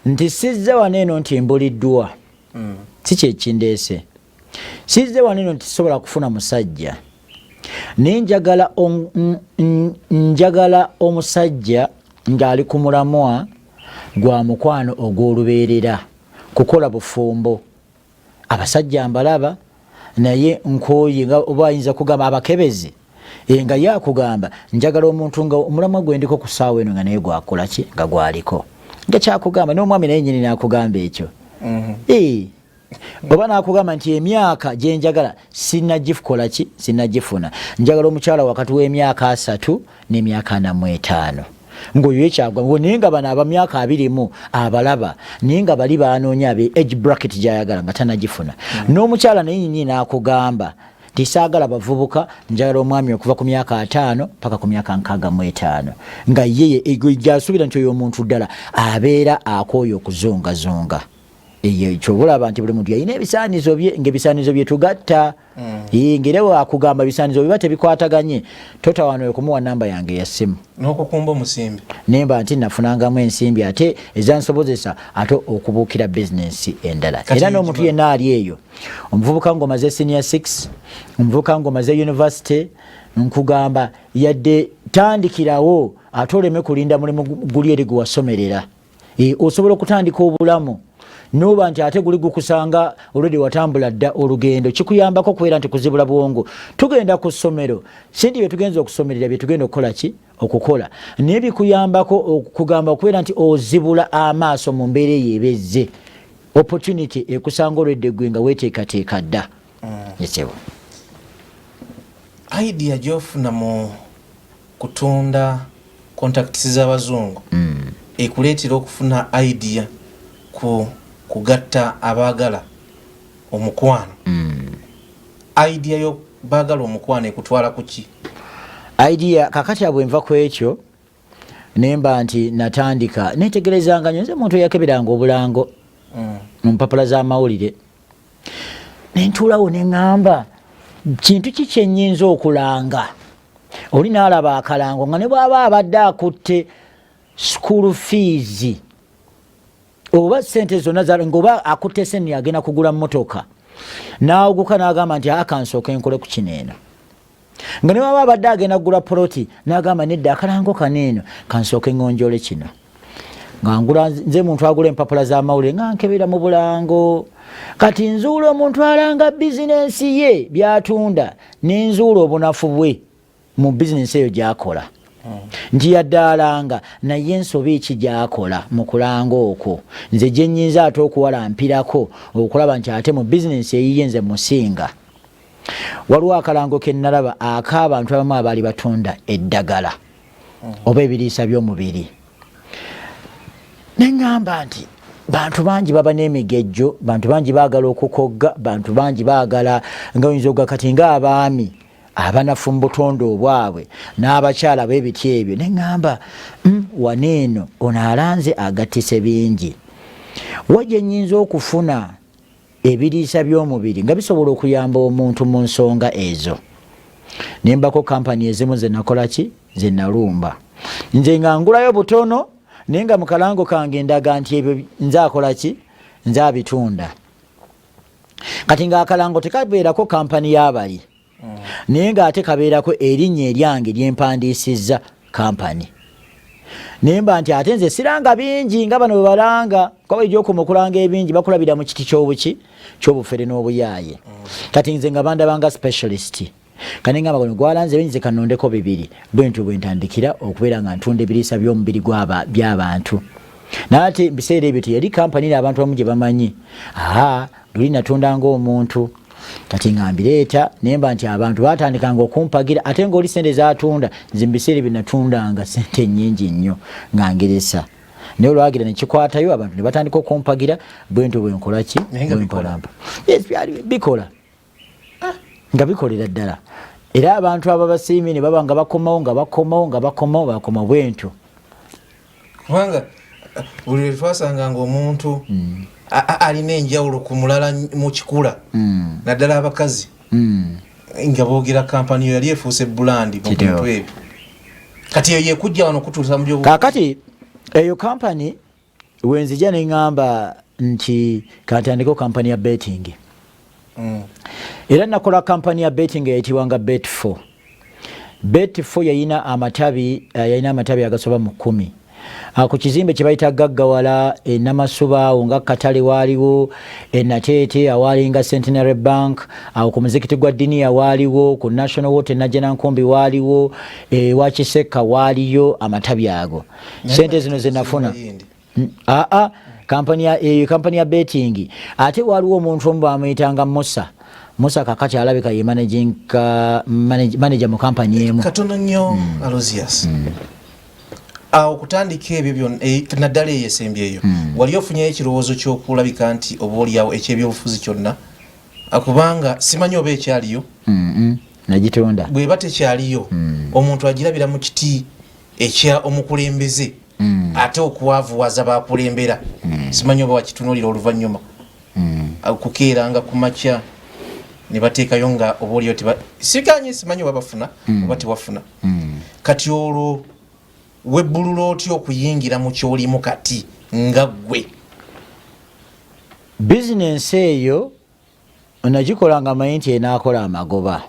Speaker 2: nti sizze wano eno nti mbuliddwa, si kyekindeese, sizze wano eno nti sobola kufuna musajja, naye njagala omusajja ng'ali ku mulamwa gwa mukwano ogw'olubeerera, kukola bufumbo. Abasajja mbalaba naye nkooye. Oba ayinza kugamba abakebezi, nga ye akugamba njagala omuntu nga omulamwa gwendiko ku ssaawa eno nga naye gwakola ki? Nga gwaliko, nga kyakugamba n'omwami naye nyini nakugamba ekyo. Oba nakugamba nti emyaka gyenjagala sinagikola ki? Sinagifuna. Njagala omukyala wakati w'emyaka 30 n'emyaka 45, ng'oyo ekyagwa, naye nga bano abamyaka 20 abalaba, naye nga bali banoonya abe age bracket gyayagala nga tanagifuna. N'omukyala naye nyini n'akugamba nti saagala bavubuka, njagala omwami okuva ku myaka 50 paka ku myaka 65, nga yeye gyasuubira nti oyo omuntu ddala abeera akooye okuzongazonga. Eyo kyobulaba nti buli muntu yalina ebisaanizo bye, ngaebisaanizo bye tugatta. Ngera wakugamba ebisaanizo biba tebikwataganye, totawaana okumuwa namba yange ya ssimu.
Speaker 1: N'okukumba omusimbi.
Speaker 2: Nemba nti nafunangamu ensimbi ate ezansobozesa ate okubuukira bizinensi endala. Era n'omuntu yenna ali eyo, omuvubuka ng'omaze senior 6, omuvubuka ng'omaze university, nkugamba yadde tandikirawo, ate oleme kulinda mulimu guli eri gwe wasomerera. Osobola okutandika obulamu noba nti ate guli gukusanga olwedi watambula dda olugendo, kikuyambako okubeera nti kuzibula bwongo. Tugenda ku ssomero, si nti byetugenza okusomerera byetugenda okukola ki? Okukola, naye bikuyambako okugamba okubeera nti ozibula amaaso mu mbeera eyo ebezze opportunity ekusanga olwedde gwe nga weteekateeka dda. Ekyo.
Speaker 1: Idea gyofuna mu kutunda contacts z'abazungu ekuleetera okufuna idea ku kugatta abaagala omukwano. Idea yo baagala omukwano ekutwala ku ki?
Speaker 2: Idea kakati abwe nva ku ekyo nemba nti natandika netegerezanga nyo. Nze muntu eyakeberanga obulango mu mpapula z'amawulire, nentuulawo neŋŋamba kintu ki kyenyinza okulanga? Oli n'alaba akalango nga ne bw'aba abadde akutte school fees oba sente zonna, ngaoba akutte sente agenda kugula mmotoka, n'aguka n'agamba nti akansooka enkole ku kino eno, nga ne waba abadde agenda kugula poloti n'agamba nedda, akalango kano eno kansooke ŋŋonjole kino. Nga ngula, nze muntu agula empapula z'amawulire, nga nkebera mu bulango. Kati nzuula omuntu alanga bizinensi ye byatunda, nenzuula obunafu bwe mu bizinensi eyo gyakola, nti yadde alanga, naye ensobi ki gyakola mu kulanga okwo nze gye nnyinza ate okuwalampirako okulaba nti ate mu bizinensi eyiye nze musinga. Waliwo akalango ke nnalaba ak'abantu abamu abaali batunda eddagala oba ebiriisa by'omubiri, ne ŋŋamba nti bantu bangi baba n'emigejjo, bantu bangi baagala okukogga, bantu bangi baagala nga oyinza okuga kati ng'abaami abanafu mu butonde obwabwe n'abakyala b'ebiti ebyo. Ne ŋŋamba, wano eno ono alanze agattise bingi, wa gye nnyinza okufuna ebiriisa by'omubiri nga bisobola okuyamba omuntu mu nsonga ezo? Nembako kampani ezimu ze nakola ki, ze nalumba nze nga ngulayo butono, naye nga mu kalango kange ndaga nti ebyo nze akola ki, nze abitunda. Kati ng'akalango tekabeerako kampani y'abali, naye ng'ate kabeerako erinnya eryange lyempandiisizza kampani. Naye mba nti ate nze siranga bingi nga bano bwe balanga, kuba egyokoma okulanga ebingi bakulabira mu kiti ky'obuki, ky'obufere n'obuyaaye. Kati nze nga bandabanga specialist, kane ngamba guno gwalanze bingi, nze kanondeko bibiri. Bwentyo bwe ntandikira okubeera nga ntunda ebiriisa by'omubiri by'abantu. Naye ate biseera ebyo teyali kampani n'abantu abamu gye bamanyi. Aa, luli natunda ng'omuntu, kati nga mbireeta, naye mba nti abantu batandikanga okumpagira, ate ng'oli sente zatunda, nze mu biseera ebyo natundanga sente nnyingi nnyo nga ngeresa, naye olwagira nekikwatayo abantu ne batandika okumpagira. Bwentyo bwenkola ki, bwenkolampa. Yes, byali bikola nga bikolera ddala, era abantu ababasiimye ne baba nga bakomawo, nga bakomawo, nga bakomawo, bakomawo bwentyo.
Speaker 1: Kubanga buli lwe twasanganga omuntu alina enjawulo ku mulala mu kikula, naddala abakazi, nga boogera kampani yo yali efuuse brand mu bintu ebyo. Kati eyo yekujja wano kutuusa mu byobu.
Speaker 2: Kaakati eyo kampani wenzija ne ŋŋamba nti kantandikeo kampani ya betting. Era nakola kampani ya betting eyayitibwanga Bet4. Bet4 yayina amatabi, yalina amatabi agasoba mu 10 ku kizimbe kye bayita Gaggawala e Namasuba, awo nga katale waaliwo, e Nateete awaalinga Centenary Bank, awo ku muzikiti gwa Diniya waaliwo, ku National Water Najjanankumbi waaliwo, ewa Kisekka waaliyo amatabi ago. Sente zino zenafuna, aa, kampani ya eyo kampani ya betting. Ate waliwo omuntu omu bamuyitanga Musa. Musa kakati alabika ye managing manager mu kampani emu.
Speaker 1: Katono nnyo, Alozius. Awo okutandika ebyo byonna, naddala eyo esembyeyo, wali ofunyeyo ekirowoozo ky'okulabika nti oba oliawo ekyebyobufuzi kyonna? Kubanga simanyi oba ekyaliyo.
Speaker 2: Nagitonda.
Speaker 1: Bweba tekyaliyo, omuntu agirabira mu kiti ekya omukulembeze, ate okwavuwaza bakulembera. Simanyi oba wakitunuulira oluvannyuma, kukeeranga ku makya ne bateekayo nga oba oliyo sikanye, simanyi oba bafuna oba tewafuna. Kati olwo webbulula otya okuyingira mu kyolimu kati nga ggwe?
Speaker 2: Bizinensi eyo nagikola nga manyi nti enaakola amagoba.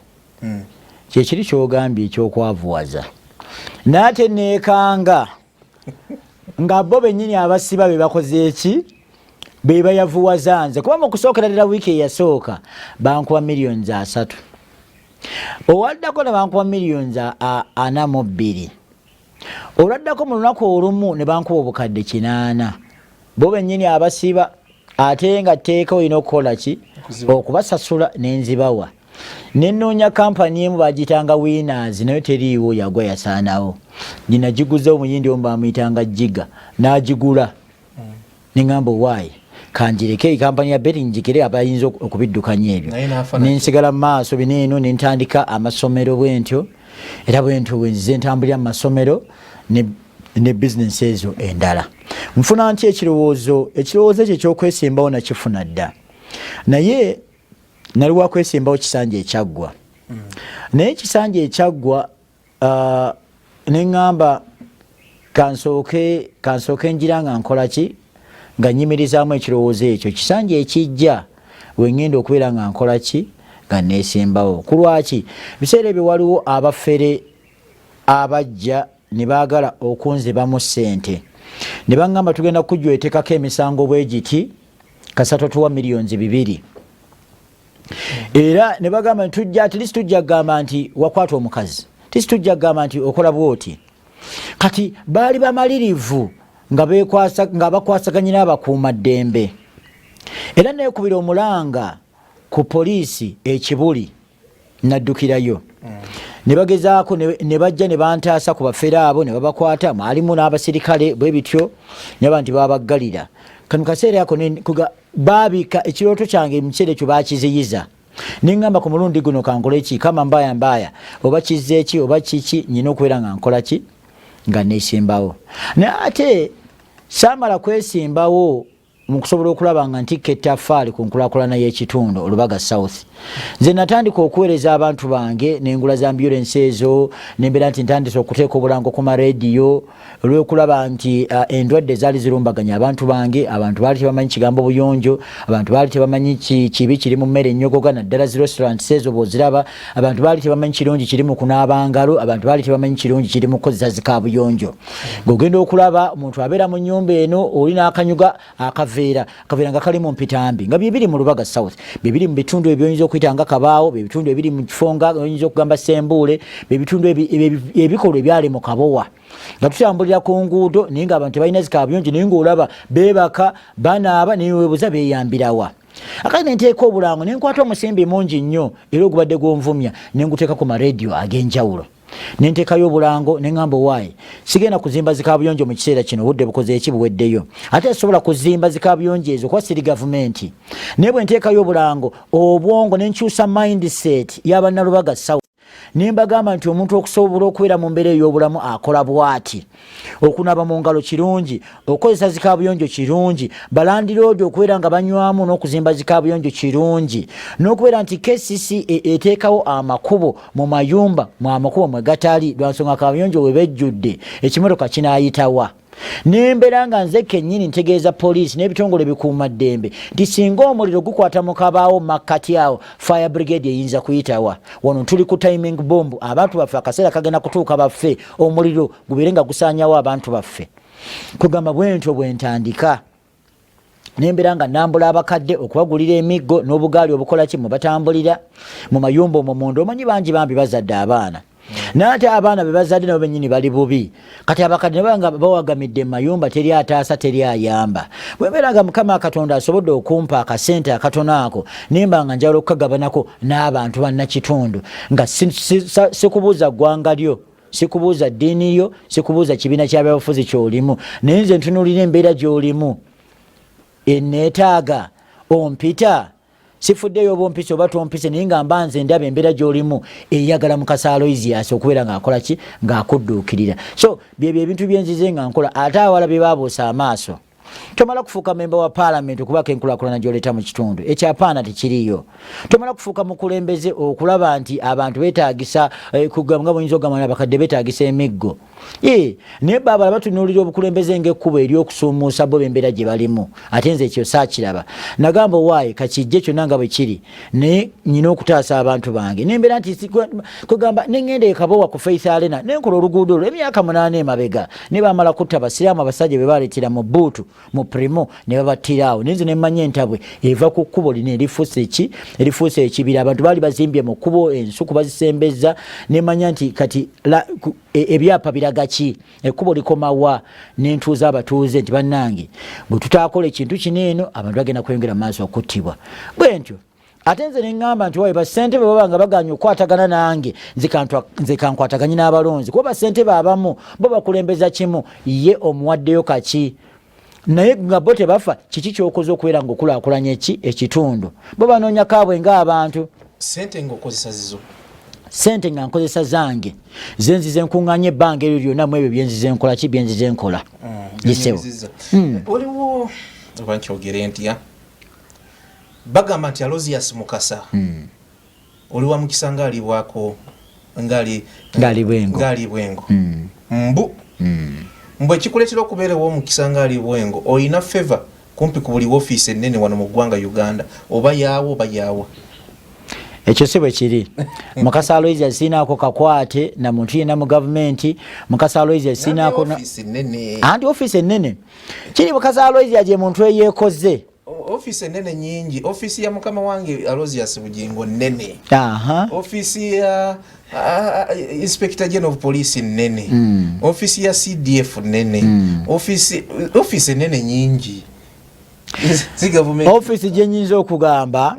Speaker 2: Kyekiri kyogambye ekyokwavuwaza, naye ate neekanga nga bo bennyini abasiba be bakoze eki, be bayavuwaza nze, kuba mu kusookera ddala wiiki eyasooka bankuba miliyoni 30, owaddako ne bankuba miliyoni 42, olwaddako mu lunaku olumu ne bankuba obukadde 800, bo bennyini abasiba, ate nga tteeka olina okukola ki, okubasasula, nenzibawa. Nenoonya kampani emu bagiyitanga Winners, nayo teriiwo, yagwa yasaanawo. Ginagiguza omuyindi omu bamuyitanga Jiga, n'agigula. Neŋamba owaayi kanjireke kampani ya betting njikire abayinza okubiddukanya ebyo, nensigala mu maaso bino eno, nentandika amasomero bwentyo, era bwentyo bwenzize ntambulira mu masomero ne bizinensi ezo endala. Nfuna nti ekirowoozo ekyo ekyokwesimbawo nakifuna dda, naye nali wakwesimbawo kisanja ekyaggwa. Naye ekisanja ekyaggwa, neŋŋamba kansooke njira nga nkola ki, nga nyimirizaamu ekirowoozo ekyo, kisanja ekijja wengenda okubeera nga nkola ki, nga neesimbawo. Ku lwaki biseera ebyo waliwo abafere abajja ne baagala okunzibamu ssente. Ne baŋŋamba tugenda kujwetekako emisango bwe giti kasita totuwa 2 million. Era ne bagamba nti tujja, at least tujja kugamba nti wakwata omukazi, tisi tujja kugamba nti okola bwoti. Kati baali bamalirivu nga nga bakwasaganye n'abakuumaddembe. Era neekubira omulanga ku poliisi ekibuli, naddukirayo ne bagezaako ne bajja ne bantaasa ku bafere abo ne babakwata. Mwalimu n'abasirikale bwe bityo, nyaba nti babaggalira. Kano kaseera ako baabika ekirooto kyange mu kiseera ekyo bakiziyiza. Neŋŋamba ku mulundi guno kankole ki, kama mbaya mbaya oba kizze ki oba kiki, nyina okubeera nga nkola ki, nga nesimbawo. Naye ate saamala kwesimbawo mu kusobola okulaba nga ntikka ettaffaali ku nkulakulana y'ekitundu Olubaga South. Nze natandika okuweereza abantu bange nengula za ambulensi ezo, nembeera nti ntandise okuteeka obulango ku marediyo olw'okulaba nti endwadde zaali zirumbaganya abantu bange. Abantu baali tebamanyi kigambo buyonjo, abantu baali tebamanyi kibi kiri mu mmere ennyogoga, naddala zi restaurants ezo bw'oziraba. Abantu baali tebamanyi kirungi kiri mu kunaaba ngalo, abantu baali tebamanyi kirungi kiri mu kukozesa zikabuyonjo. Ng'ogenda okulaba omuntu abeera mu nnyumba eno, oli n'akanyuga akaveera, akaveera nga kali mu mpitambi, nga byebiri mu Lubaga South, byebiri mu bitundu ebyoyinza okuyita nga Kabaawo, byebitundu ebiri mu kifo nga oyinza okugamba Sembuule, byebitundu ebikolwa ebyali mu Kabowa, nga tutambulira ku nguudo naye nga abantu tebalina zikabuyonjo, naye ngaolaba beebaka banaaba, naye webuza beeyambirawa. Akati nenteeka obulango, nenkwata omusimbi mungi nnyo era ogubadde gwonvumya, nenguteeka ku marediyo ag'enjawulo, nenteekayo obulango, neŋŋamba owaaye sigenda kuzimba zikabuyonjo mu kiseera kino, obudde bukoze eki, buweddeyo, ate sobola kuzimba zikabuyonjo ezo kuba siri gavumenti. Naye bwe nteekayo obulango, obwongo nenkyusa mindset y'abannalubaga South, nembagamba nti omuntu okusobola okubeera mu mbeera ey'obulamu akola bw'ati: okunaaba mu ngalo kirungi, okukozesa zikabuyonjo kirungi, balandiroodi okubeera nga banywamu n'okuzimba zikabuyonjo kirungi, n'okubeera nti KCC eteekawo amakubo mu mayumba, mu amakubo mwe gatali, lwansonga kabuyonjo we bejjudde ekimotoka kinaayitawa. Nembeera nga nze kennyini ntegeeza poliisi n'ebitongole bikuumaddembe nti singa omuliro gukwata mu Kabaawo makkati awo, fire brigade eyinza kuyitawa? Wano tuli ku timing bomb, abantu baffe akaseera kagenda kutuuka baffe, omuliro gubeere nga gusaanyawo abantu baffe. Kugamba bwentyo bwe ntandika, nembeera nga nambula abakadde okubagulira emiggo n'obugaali obukola ki mwe batambulira mu mayumba omwo munda. Omanyi bangi bambi bazadde abaana, naye ate abaana be bazadde nabo bennyini bali bubi. Kati abakadde ne baba nga bawagamidde mu mayumba, teri ataasa, teri ayamba. Bwembeera nga Mukama Katonda asobodde okumpa akasente akatono ako, nemba nga njagala okukagabanako n'abantu bannakitundu, nga sikubuuza ggwanga lyo, sikubuuza ddiini yo, sikubuuza kibiina kya byabufuzi ky'olimu, naye nze ntunuulira embeera gy'olimu eneetaaga ompita. Sifuddeyo oba ompise oba tompise, naye nga mba nze ndaba embeera gy'olimu eyagala Mukasa Aloysius okubeera ng'akola ki, ng'akudduukirira. So byebyo ebintu byenzize nga nkola. Ate awala bye babuusa amaaso, tomala kufuuka memba wa paalamenti okubaako enkulaakulana gy'oleeta mu kitundu ekyapaana, tekiriyo. Tomala kufuuka mukulembeze okulaba nti abantu beetaagisa nga buyinza okugamba abakadde beetaagisa emiggo. Naye baabala batunuulira obukulembeze ng'ekkubo ery'okusuumuusa bo b'embeera gye balimu. Ate nze ekyo saakiraba. Nagamba owaaye kakijje kyonna nga bwe kiri, naye nyina okutaasa abantu bange. Nembeera nti kugamba neŋŋenda e Kabowa ku Faith Arena, nenkola oluguudo olwo emyaka 8 emabega, ne bamala kutta basiraamu, abasajja be baleetera mu buutu mu Premio ne babattira awo. Naye nze nemmanya entabwe eva ku kkubo lino erifuuse ki, erifuuse ekibira. Abantu baali bazimbye mu kkubo, ensuku bazisembezza. Nemanya nti kati ebyapa biraga ki, ekkubo likomawa? Nentuuza abatuuze nti bannange, bwe tutaakola ekintu kino eno, abantu bagenda kweyongera maaso okuttibwa bwe ntyo. Ate nze neŋŋamba nti waye basentebe baba nga baganye okukwatagana nange, nze kankwataganye n'abalonzi, kuba basentebe abamu bo bakulembeza kimu, ye omuwaddeyo kaki, naye nga bo tebafa kiki kyokoze okubeera nga okulaakulanya eki ekitundu. Bo banoonya kaabwe ng'abantu.
Speaker 1: Sente ng'okozesa zizo?
Speaker 2: Sente nga nkozesa zange, ze nzize nkuŋŋaanya ebbanga eryo lyonna mu ebyo byenzize nkola ki, byenzize nkola. Gisewo.
Speaker 1: Waliwo oba nkyogere ntya, bagamba nti Aloysius Mukasa oli wa mukisa ng'alibwako
Speaker 2: ng'ali bwengo.
Speaker 1: Ng'ali bwengo. Mbu ekikuleetera okubeera ow'omukisa ng'ali bwengo, olina favor kumpi ku buli woofiisi ennene wano mu ggwanga Uganda, oba yaawa oba yaawa.
Speaker 2: Ekyo si bwe kiri. Mukasa Aloysius sinaako kakwate na muntu yenna mu gavumenti. Mukasa Aloysius sinaako anti ofiisi ennene kiri. Mukasa Aloysius ye muntu eyeekoze.
Speaker 1: Ofiisi ennene nyingi. Ofiisi ya mukama wange Aloysius Bugingo nnene. Ofiisi ya Inspector General of Police nnene. Ofiisi ya CDF nnene. Ofiisi ennene nyingi.
Speaker 2: Ofiisi gyenyinza okugamba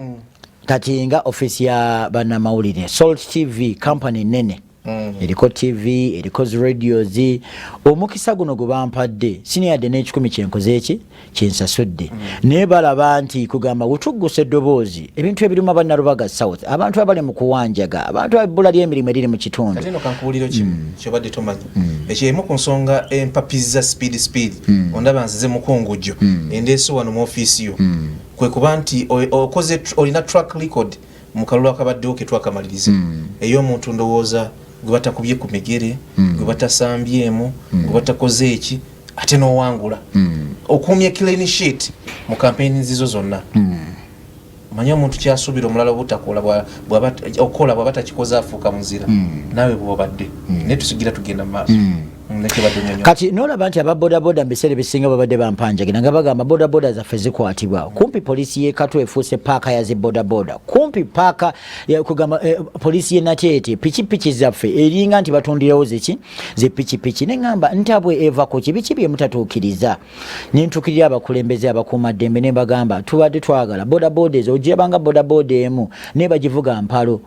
Speaker 2: kati nga ofiisi ya bannamawulire, Salt TV company nene. Eriko TV, eriko radios. Omukisa guno gwe bampadde siniyadde n'ekikumi kyenkoze eki kyensasudde. Naye balaba nti kugamba wetuggusa eddoboozi ebintu ebiruma Bannalubaga South, abantu abali mu kuwanjaga, abantu ebbula ly'emirimu eriri mu kitundu.
Speaker 1: Kati eno kankubuuliro kimu kyobadde tomanyi. Ekyo emu ku nsonga empapiza speed speed ondaba nzize mukungujjo endeese wano mu ofiisi yo, kwe kuba nti okoze olina track record mu kalulu akabaddewo ke twakamaliriza ey'omuntu ndowooza gwe batakubye ku migere, gwe batasambyemu, gwe batakoze eki, ate n'owangula. Okuumye clean sheet mu kampeyini zizo zonna. Manyi omuntu kyasuubira omulala obutakola okukola bw'aba takikoze afuuka muzira. Naawe bw'obadde, naye tusigira tugenda mu maaso. Nekyobadde onyonyola.
Speaker 2: Kati nolaba nti ababodaboda mu biseera ebisinga babadde bampanjagira nga bagamba bodaboda zaffe zikwatibwa. Kumpi poliisi y'e Katwe efuuse paaka ya zi bodaboda, kumpi paaka kugamba poliisi y'e Nateete pikipiki zaffe eringa nti batundirawo ziki zipikipiki. Neŋŋamba ntabwe eva ku ki? Biki bye mutatuukiriza? Nentukirira abakulembeze abakuumaddembe ne mbagamba tubadde twagala bodaboda ezo ogirabanga bodaboda emu naye bagivuga mpalo.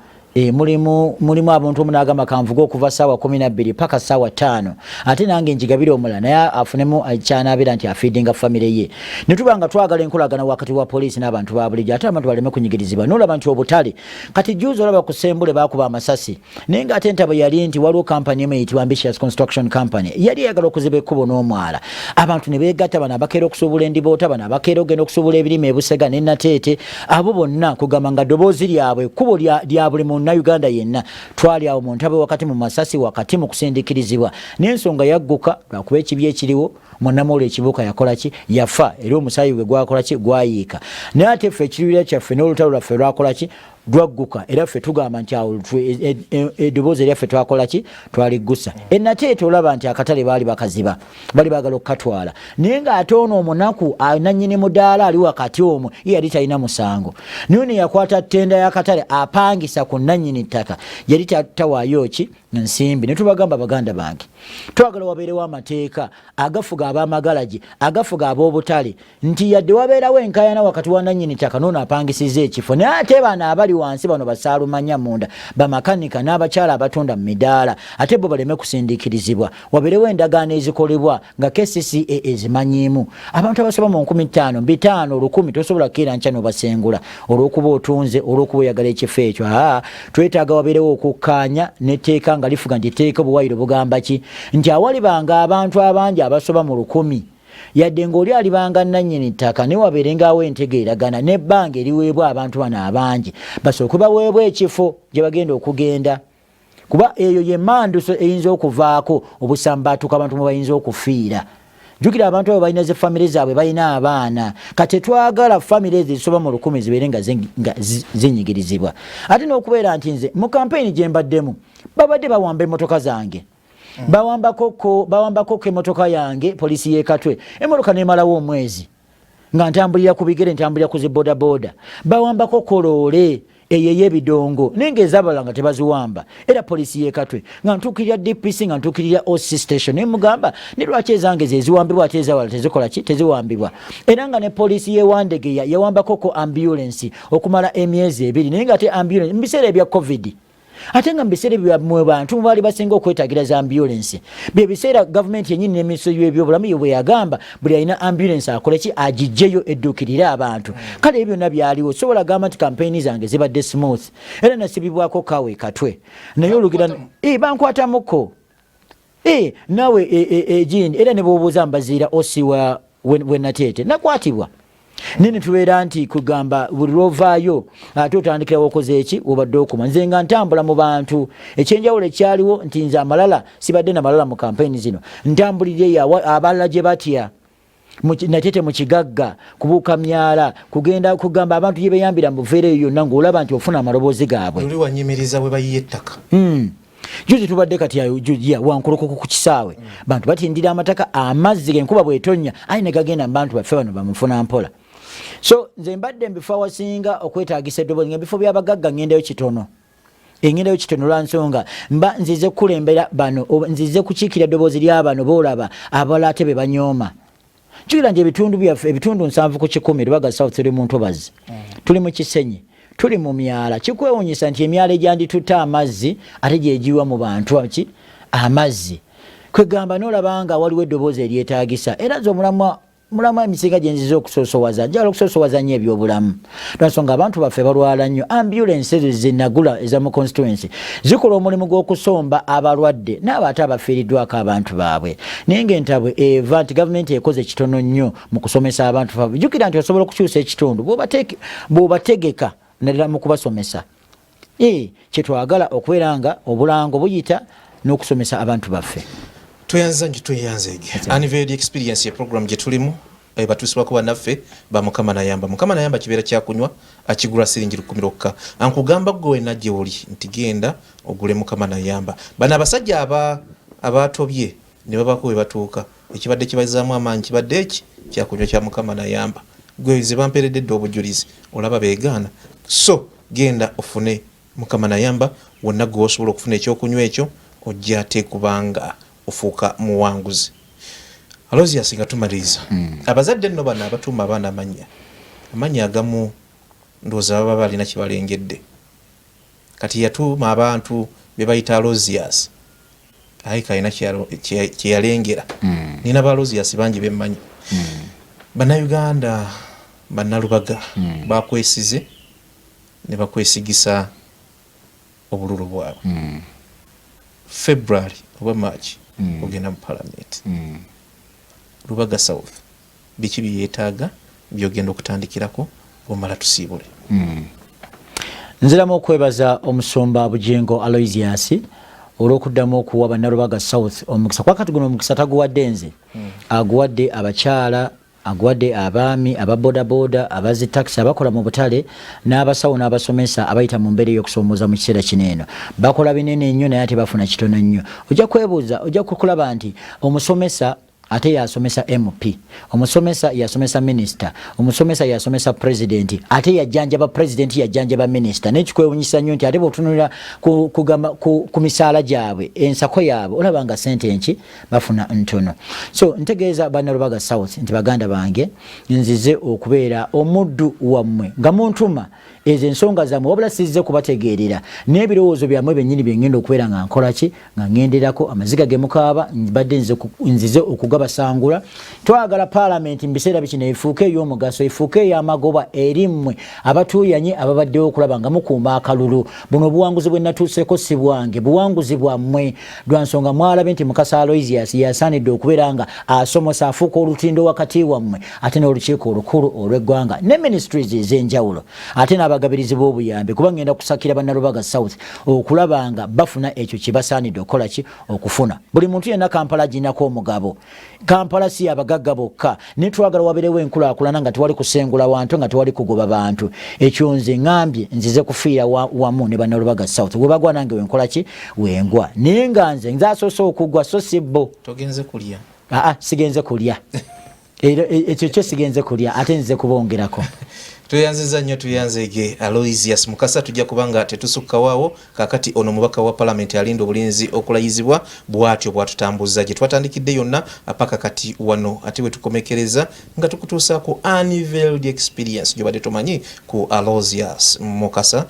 Speaker 2: Mulimu abantu omu n'agamba kanvuga okuva saawa 12 paka saawa 5, ate nange njigabire omulala naye afunemu kyanabeera nti afiidinga famire ye. Ne tuba nga twagala enkolagana wakati wa poliisi n'abantu ba bulijjo, ate abantu baleme kunyigirizibwa. Nolaba nti obutale kati juzi olaba ku Sembule bakuba amasasi, naye ng'ate entabo yali nti waliwo kampani emu eyitibwa Ambitious Construction Company yali eyagala okuziba ekkubo n'omwala. Abantu ne beegatta, bano abakeera okusuubula endiboota, bano abakeera okugenda okusuubula ebirime ebusega ne Nateete, abo bonna kugamba nga ddoboozi lyabwe ekkubo lya buli munnayuganda yenna. Twali awo mu ntabe wakati mu masasi, wakati mu kusindiikirizibwa, n'ensonga yagguka lwakuba ekibi ekiriwo. Munnamawulire Kibuuka yakola ki? Yafa, era omusaayi gwe gwakola ki? Gwayiika. Naye ate ffe ekiruubirira kyaffe n'olutalo lwaffe lwakola ki? Lwagguka. Era ffe tugamba nti awo eddoboozi eryaffe twakola ki? Twaliggusa. Enateete olaba nti akatale baali bakaziba, bali baagala okukatwala, naye ng'ate ono omunaku nannyini mudaala ali wakati omwo ye yali talina musango. Naye ono yakwata ttenda y'akatale apangisa ku nannyini ttaka yali tawaayo ki? Nsimbi. Ne tubagamba, baganda bange, twagala wabeerewo amateeka agafuga ab'amagalagi, agafuga ab'obutale, nti yadde wabeerawo enkaayana wakati wa nannyini ttaka n'ono apangisiza ekifo, naye ate bano abali wansi, bano basaalumanya munda, bamakanika n'abakyala abatunda mu midaala, ate bo baleme kusindiikirizibwa. Wabeerewo endagaano ezikolebwa nga KCCA ezimanyiimu. Abantu abasoba mu 5000, 500, 1000 tosobola kukeera nkya n'obasengula olw'okuba otunze, olw'okuba oyagala ekifo ekyo. Aa, twetaaga wabeerewo okukkaanya n'etteeka nga lifuga nti etteeka obuwayiro bugamba ki, nti awalibanga abantu abangi abasoba mu 1000, yadde ng'oli alibanga nannyini ttaka, naye wabeerengawo entegeeragana n'ebbanga eriweebwa abantu bano abangi basooke baweebwe ekifo gye bagenda okugenda, kuba eyo ye manduso eyinza okuvaako obusambaatuka abantu mwe bayinza okufiira. Jjukira abantu abo balina zi famire zaabwe, balina abaana. Kati tetwagala famire ezo ezisoba mu 1000 zibeere nga zinyigirizibwa. Ate n'okubeera nti nze mu kampeyini gye mbaddemu babadde bawamba emmotoka zange. Bawambako emmotoka yange poliisi y'e Katwe, emmotoka n'emalawo omwezi nga ntambulira ku bigere, ntambulira ku zi bodaboda. Bawambako koloole eyo ey'ebidongo, naye ng'ezabalala nga tebaziwamba. Era poliisi y'e Katwe nga ntuukirira DPC, nga ntuukirira OC station, naye mugamba ne lwaki ezange ze ziwambibwa ate ezawala tezikola ki? Teziwambibwa. Era nga ne poliisi y'e Wandegeya yawambako ko ambulensi okumala emyezi 2, naye ng'ate ambulensi mu biseera ebya COVID, ate nga mu biseera ebyo mwe bantu baali basinga okwetaagira za ambulensi, bye biseera gavumenti yennyini ne minisitule y'ebyobulamu ye bwe yagamba buli alina ambulensi akole ki? Agiggyeyo edduukirire abantu. Kale ebyo byonna byaliwo. Sobola gamba nti kampeyini zange zibadde smooth. Era nasibibwako kawe Katwe, naye olugira bankwatamuko naawe egindi. Era ne bw'obuuza Mbaziira osi wa Wenateete, nakwatibwa, naye netubeera nti kugamba buli lwovaayo ate otandikira wokoze eki wobadde okuma. Nze nga ntambula mu bantu, ekyenjawulo ekyaliwo nti nze amalala sibadde na malala mu kampeyini zino, ntambulira eyo abalala gye batya. Natete mu Kigagga, kubuuka myala, kugenda kugamba abantu gye beyambira mu buveera eyo yonna, ng'olaba nti ofuna amaloboozi gaabwe.
Speaker 1: Luli wanyimiriza bwe bayiye ettaka.
Speaker 2: Juzi tubadde kati ayo ya Wankulokoko ku kisaawe, bantu batindira amataka, amazzi genkuba bwetonya aye ne gagenda mu bantu baffe bano bamufuna mpola. So nze mbadde mu bifo awasinga okwetaagisa eddoboozi, nga ebifo by'abagagga ngendayo kitono, engendayo kitono lwa nsonga mba nzize kukulembera bano, nzize kukiikira eddoboozi lya bano boolaba, abalala ate be banyooma. Jjukira nti ebitundu byaffe, ebitundu 70%, Lubaga South, tuli mu ntobazi, tuli mu Kisenyi, tuli mu myala. Kikwewuunyisa nti emyala egyanditutte amazzi ate gyegiwa mu bantu ki amazzi. Kwegamba n'olaba nga waliwo eddoboozi eryetaagisa. Era nze omulamwa mulamu emisinga gye nziza okusoosowaza, njagala okusoosowaza nnyo ebyobulamu, lwansonga abantu baffe balwala nnyo. Ambulance ezo zenagula eza mu constituency zikola omulimu gw'okusomba abalwadde n'abo ate abafiiriddwako abantu baabwe, naye ng'entabwe eva nti gavumenti ekoze kitono nnyo mu kusomesa abantu baabwe. Jjukira nti osobola okukyusa ekitundu bw'obategeka, naddala mu kubasomesa. Kyetwagala okubeera nga obulango buyita n'okusomesa abantu baffe.
Speaker 1: Tweyanza nti tweyanzeege. Unveiled Experience ye program gye tulimu, batuusibwako bannaffe ba Mukama Nayamba. Mukama Nayamba kibeera kyakunywa, akigula siringi 1000 lwokka. Ankugamba gwe wenna gye oli nti genda ogule Mukama Nayamba. Bano abasajja abatobye ne babako we batuuka, ekibadde kibazaamu amaanyi kibadde eki kyakunywa kya Mukama Nayamba. Gwe nze bampeeredde dda obujulizi, olaba beegaana. So genda ofune Mukama Nayamba wonna gwe osobola okufuna ekyokunywa ekyo, ojja ate kubanga ofuuka muwanguzi. Aloysius, nga tumaliriza, abazadde nno bano abatuuma abaana amannya agamu, ndowooza baba balina kye balengedde. Kati yatuuma abantu be bayita Aloysius, aye kalina kye yalengera. Nina ba Aloysius bangi bemmanyi. Bannayuganda, Bannalubaga bakwesize ne bakwesigisa obululu bwabwe. February oba March ogenda mu Palamenti. Lubaga South biki byeyeetaaga byogenda okutandikirako omala tusiibule?
Speaker 2: Nziramu okwebaza omusumba Bugingo Aloysius olw'okuddamu okuwa Bannalubaga South omukisa, kuba kati guno omukisa taguwadde nze, aguwadde abakyala, aguwadde abaami aba bodaboda, abazi takisi, abakola mu butale, n'abasawo n'abasomesa abayita mu mbeera ey'okusoomooza mu kiseera kino eno. Bakola binene nnyo naye ate bafuna kitono nnyo. Ojja kwebuuza, ojja kukulaba nti omusomesa ate yasomesa MP, omusomesa yasomesa minisita, omusomesa yasomesa pulezidenti, ate yajjanjaba pulezidenti, yajjanjaba minisita. Naye kikwewunyisa nnyo nti ate bw'otunulira ku misaala gyabwe, ensako yaabwe, olaba nga sente enki bafuna ntono. So ntegeeza Bannalubaga South nti baganda bange, nzize okubeera omuddu wammwe nga muntuma ezo ensonga zammwe, wabula sizze kubategeerera n'ebirowoozo byammwe bennyini byengenda okubeera nga nkola ki, nga ngenderako amaziga ge mukaaba. Mbadde nzize okugabasangula. Twagala paalamenti mu biseera bikino efuuke ey'omugaso, efuuke ey'amagoba eri mmwe abatuuyanye ababaddewo okulaba nga mukuuma akalulu. Buno obuwanguzi bwe natuuseeko si bwange, buwanguzi bwammwe, lwa nsonga mwalabye nti Mukasa Aloysius yasaanidde okubeera nga asomosa, afuuka olutindo wakati wammwe ate n'olukiiko olukulu olw'eggwanga ne ministries ez'enjawulo, ate n'abagabirizi b'obuyambi, kuba ngenda kusakira Bannalubaga South okulaba nga bafuna ekyo kye basaanidde okukola ki, okufuna. Buli muntu yenna Kampala aginako omugabo. Kampala si yabagagga bokka, naye twagala wabeerewo enkulaakulana nga tewali kusengula wantu, nga tewali kugoba bantu. Ekyo nze ŋambye nzize kufiira wamu ne Bannalubaga South. We bagwa nange wenkola ki, wengwa, naye nga nze asoose okugwa so si bo.
Speaker 1: Togenze kulya?
Speaker 2: Aa, sigenze kulya. Era ekyo kyo sigenze kulya, ate nzize kubongerako.
Speaker 1: Tweyanziza nnyo, tweyanzeege Aloysius Mukasa. Tujja kubanga tetusukkawaawo kakati. Ono mubaka wa palamenti alinda obulinzi okulayizibwa, bw'atyo bw'atutambuza gye twatandikidde yonna paka kati wano ate we tukomekereza nga tukutuusaako Unveiled Experience gy'obadde tomanyi ku Aloysius Mukasa,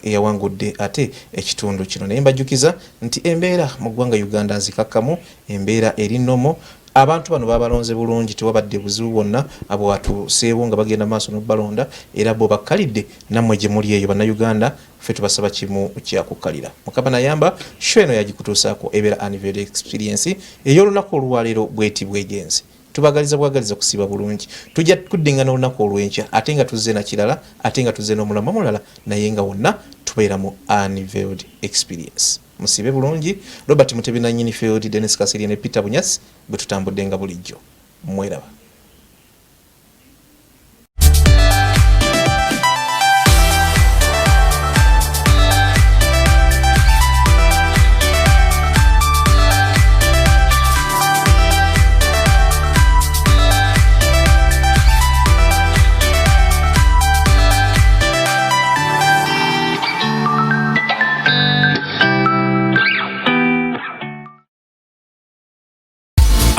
Speaker 1: eyawangudde ate ekitundu kino. Naye mbajjukiza nti embeera mu ggwanga Uganda nzikakkamu, embeera eri nomo. Abantu bano babalonze bulungi, tewabadde buzibu bwonna bwatuuseewo nga bagenda maaso n'obalonda, era bo bakkalidde. Nammwe gye muli eyo Bannayuganda, ffe tubasaba kimu kyakukkalira. Mukama Nayamba show eno yagikutuusaako, ebeera Unveiled Experience ey'olunaku olwaleero bweti bwegenze. Tubagaliza bwagaliza kusiiba bulungi. Tujja kuddingana olunaku olw'enkya, ate nga tuzze na kirala, ate nga tuzze n'omulamwa mulala, naye nga wonna tubeera mu Unveiled Experience. Musiibe bulungi. Robert Mutebi nanyini field, Dennis Kasirye ne Peter Bunyasi bwe tutambudde nga bulijjo. Mweraba.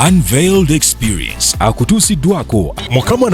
Speaker 3: Unveiled Experience akutuusiddwako
Speaker 4: Mukama.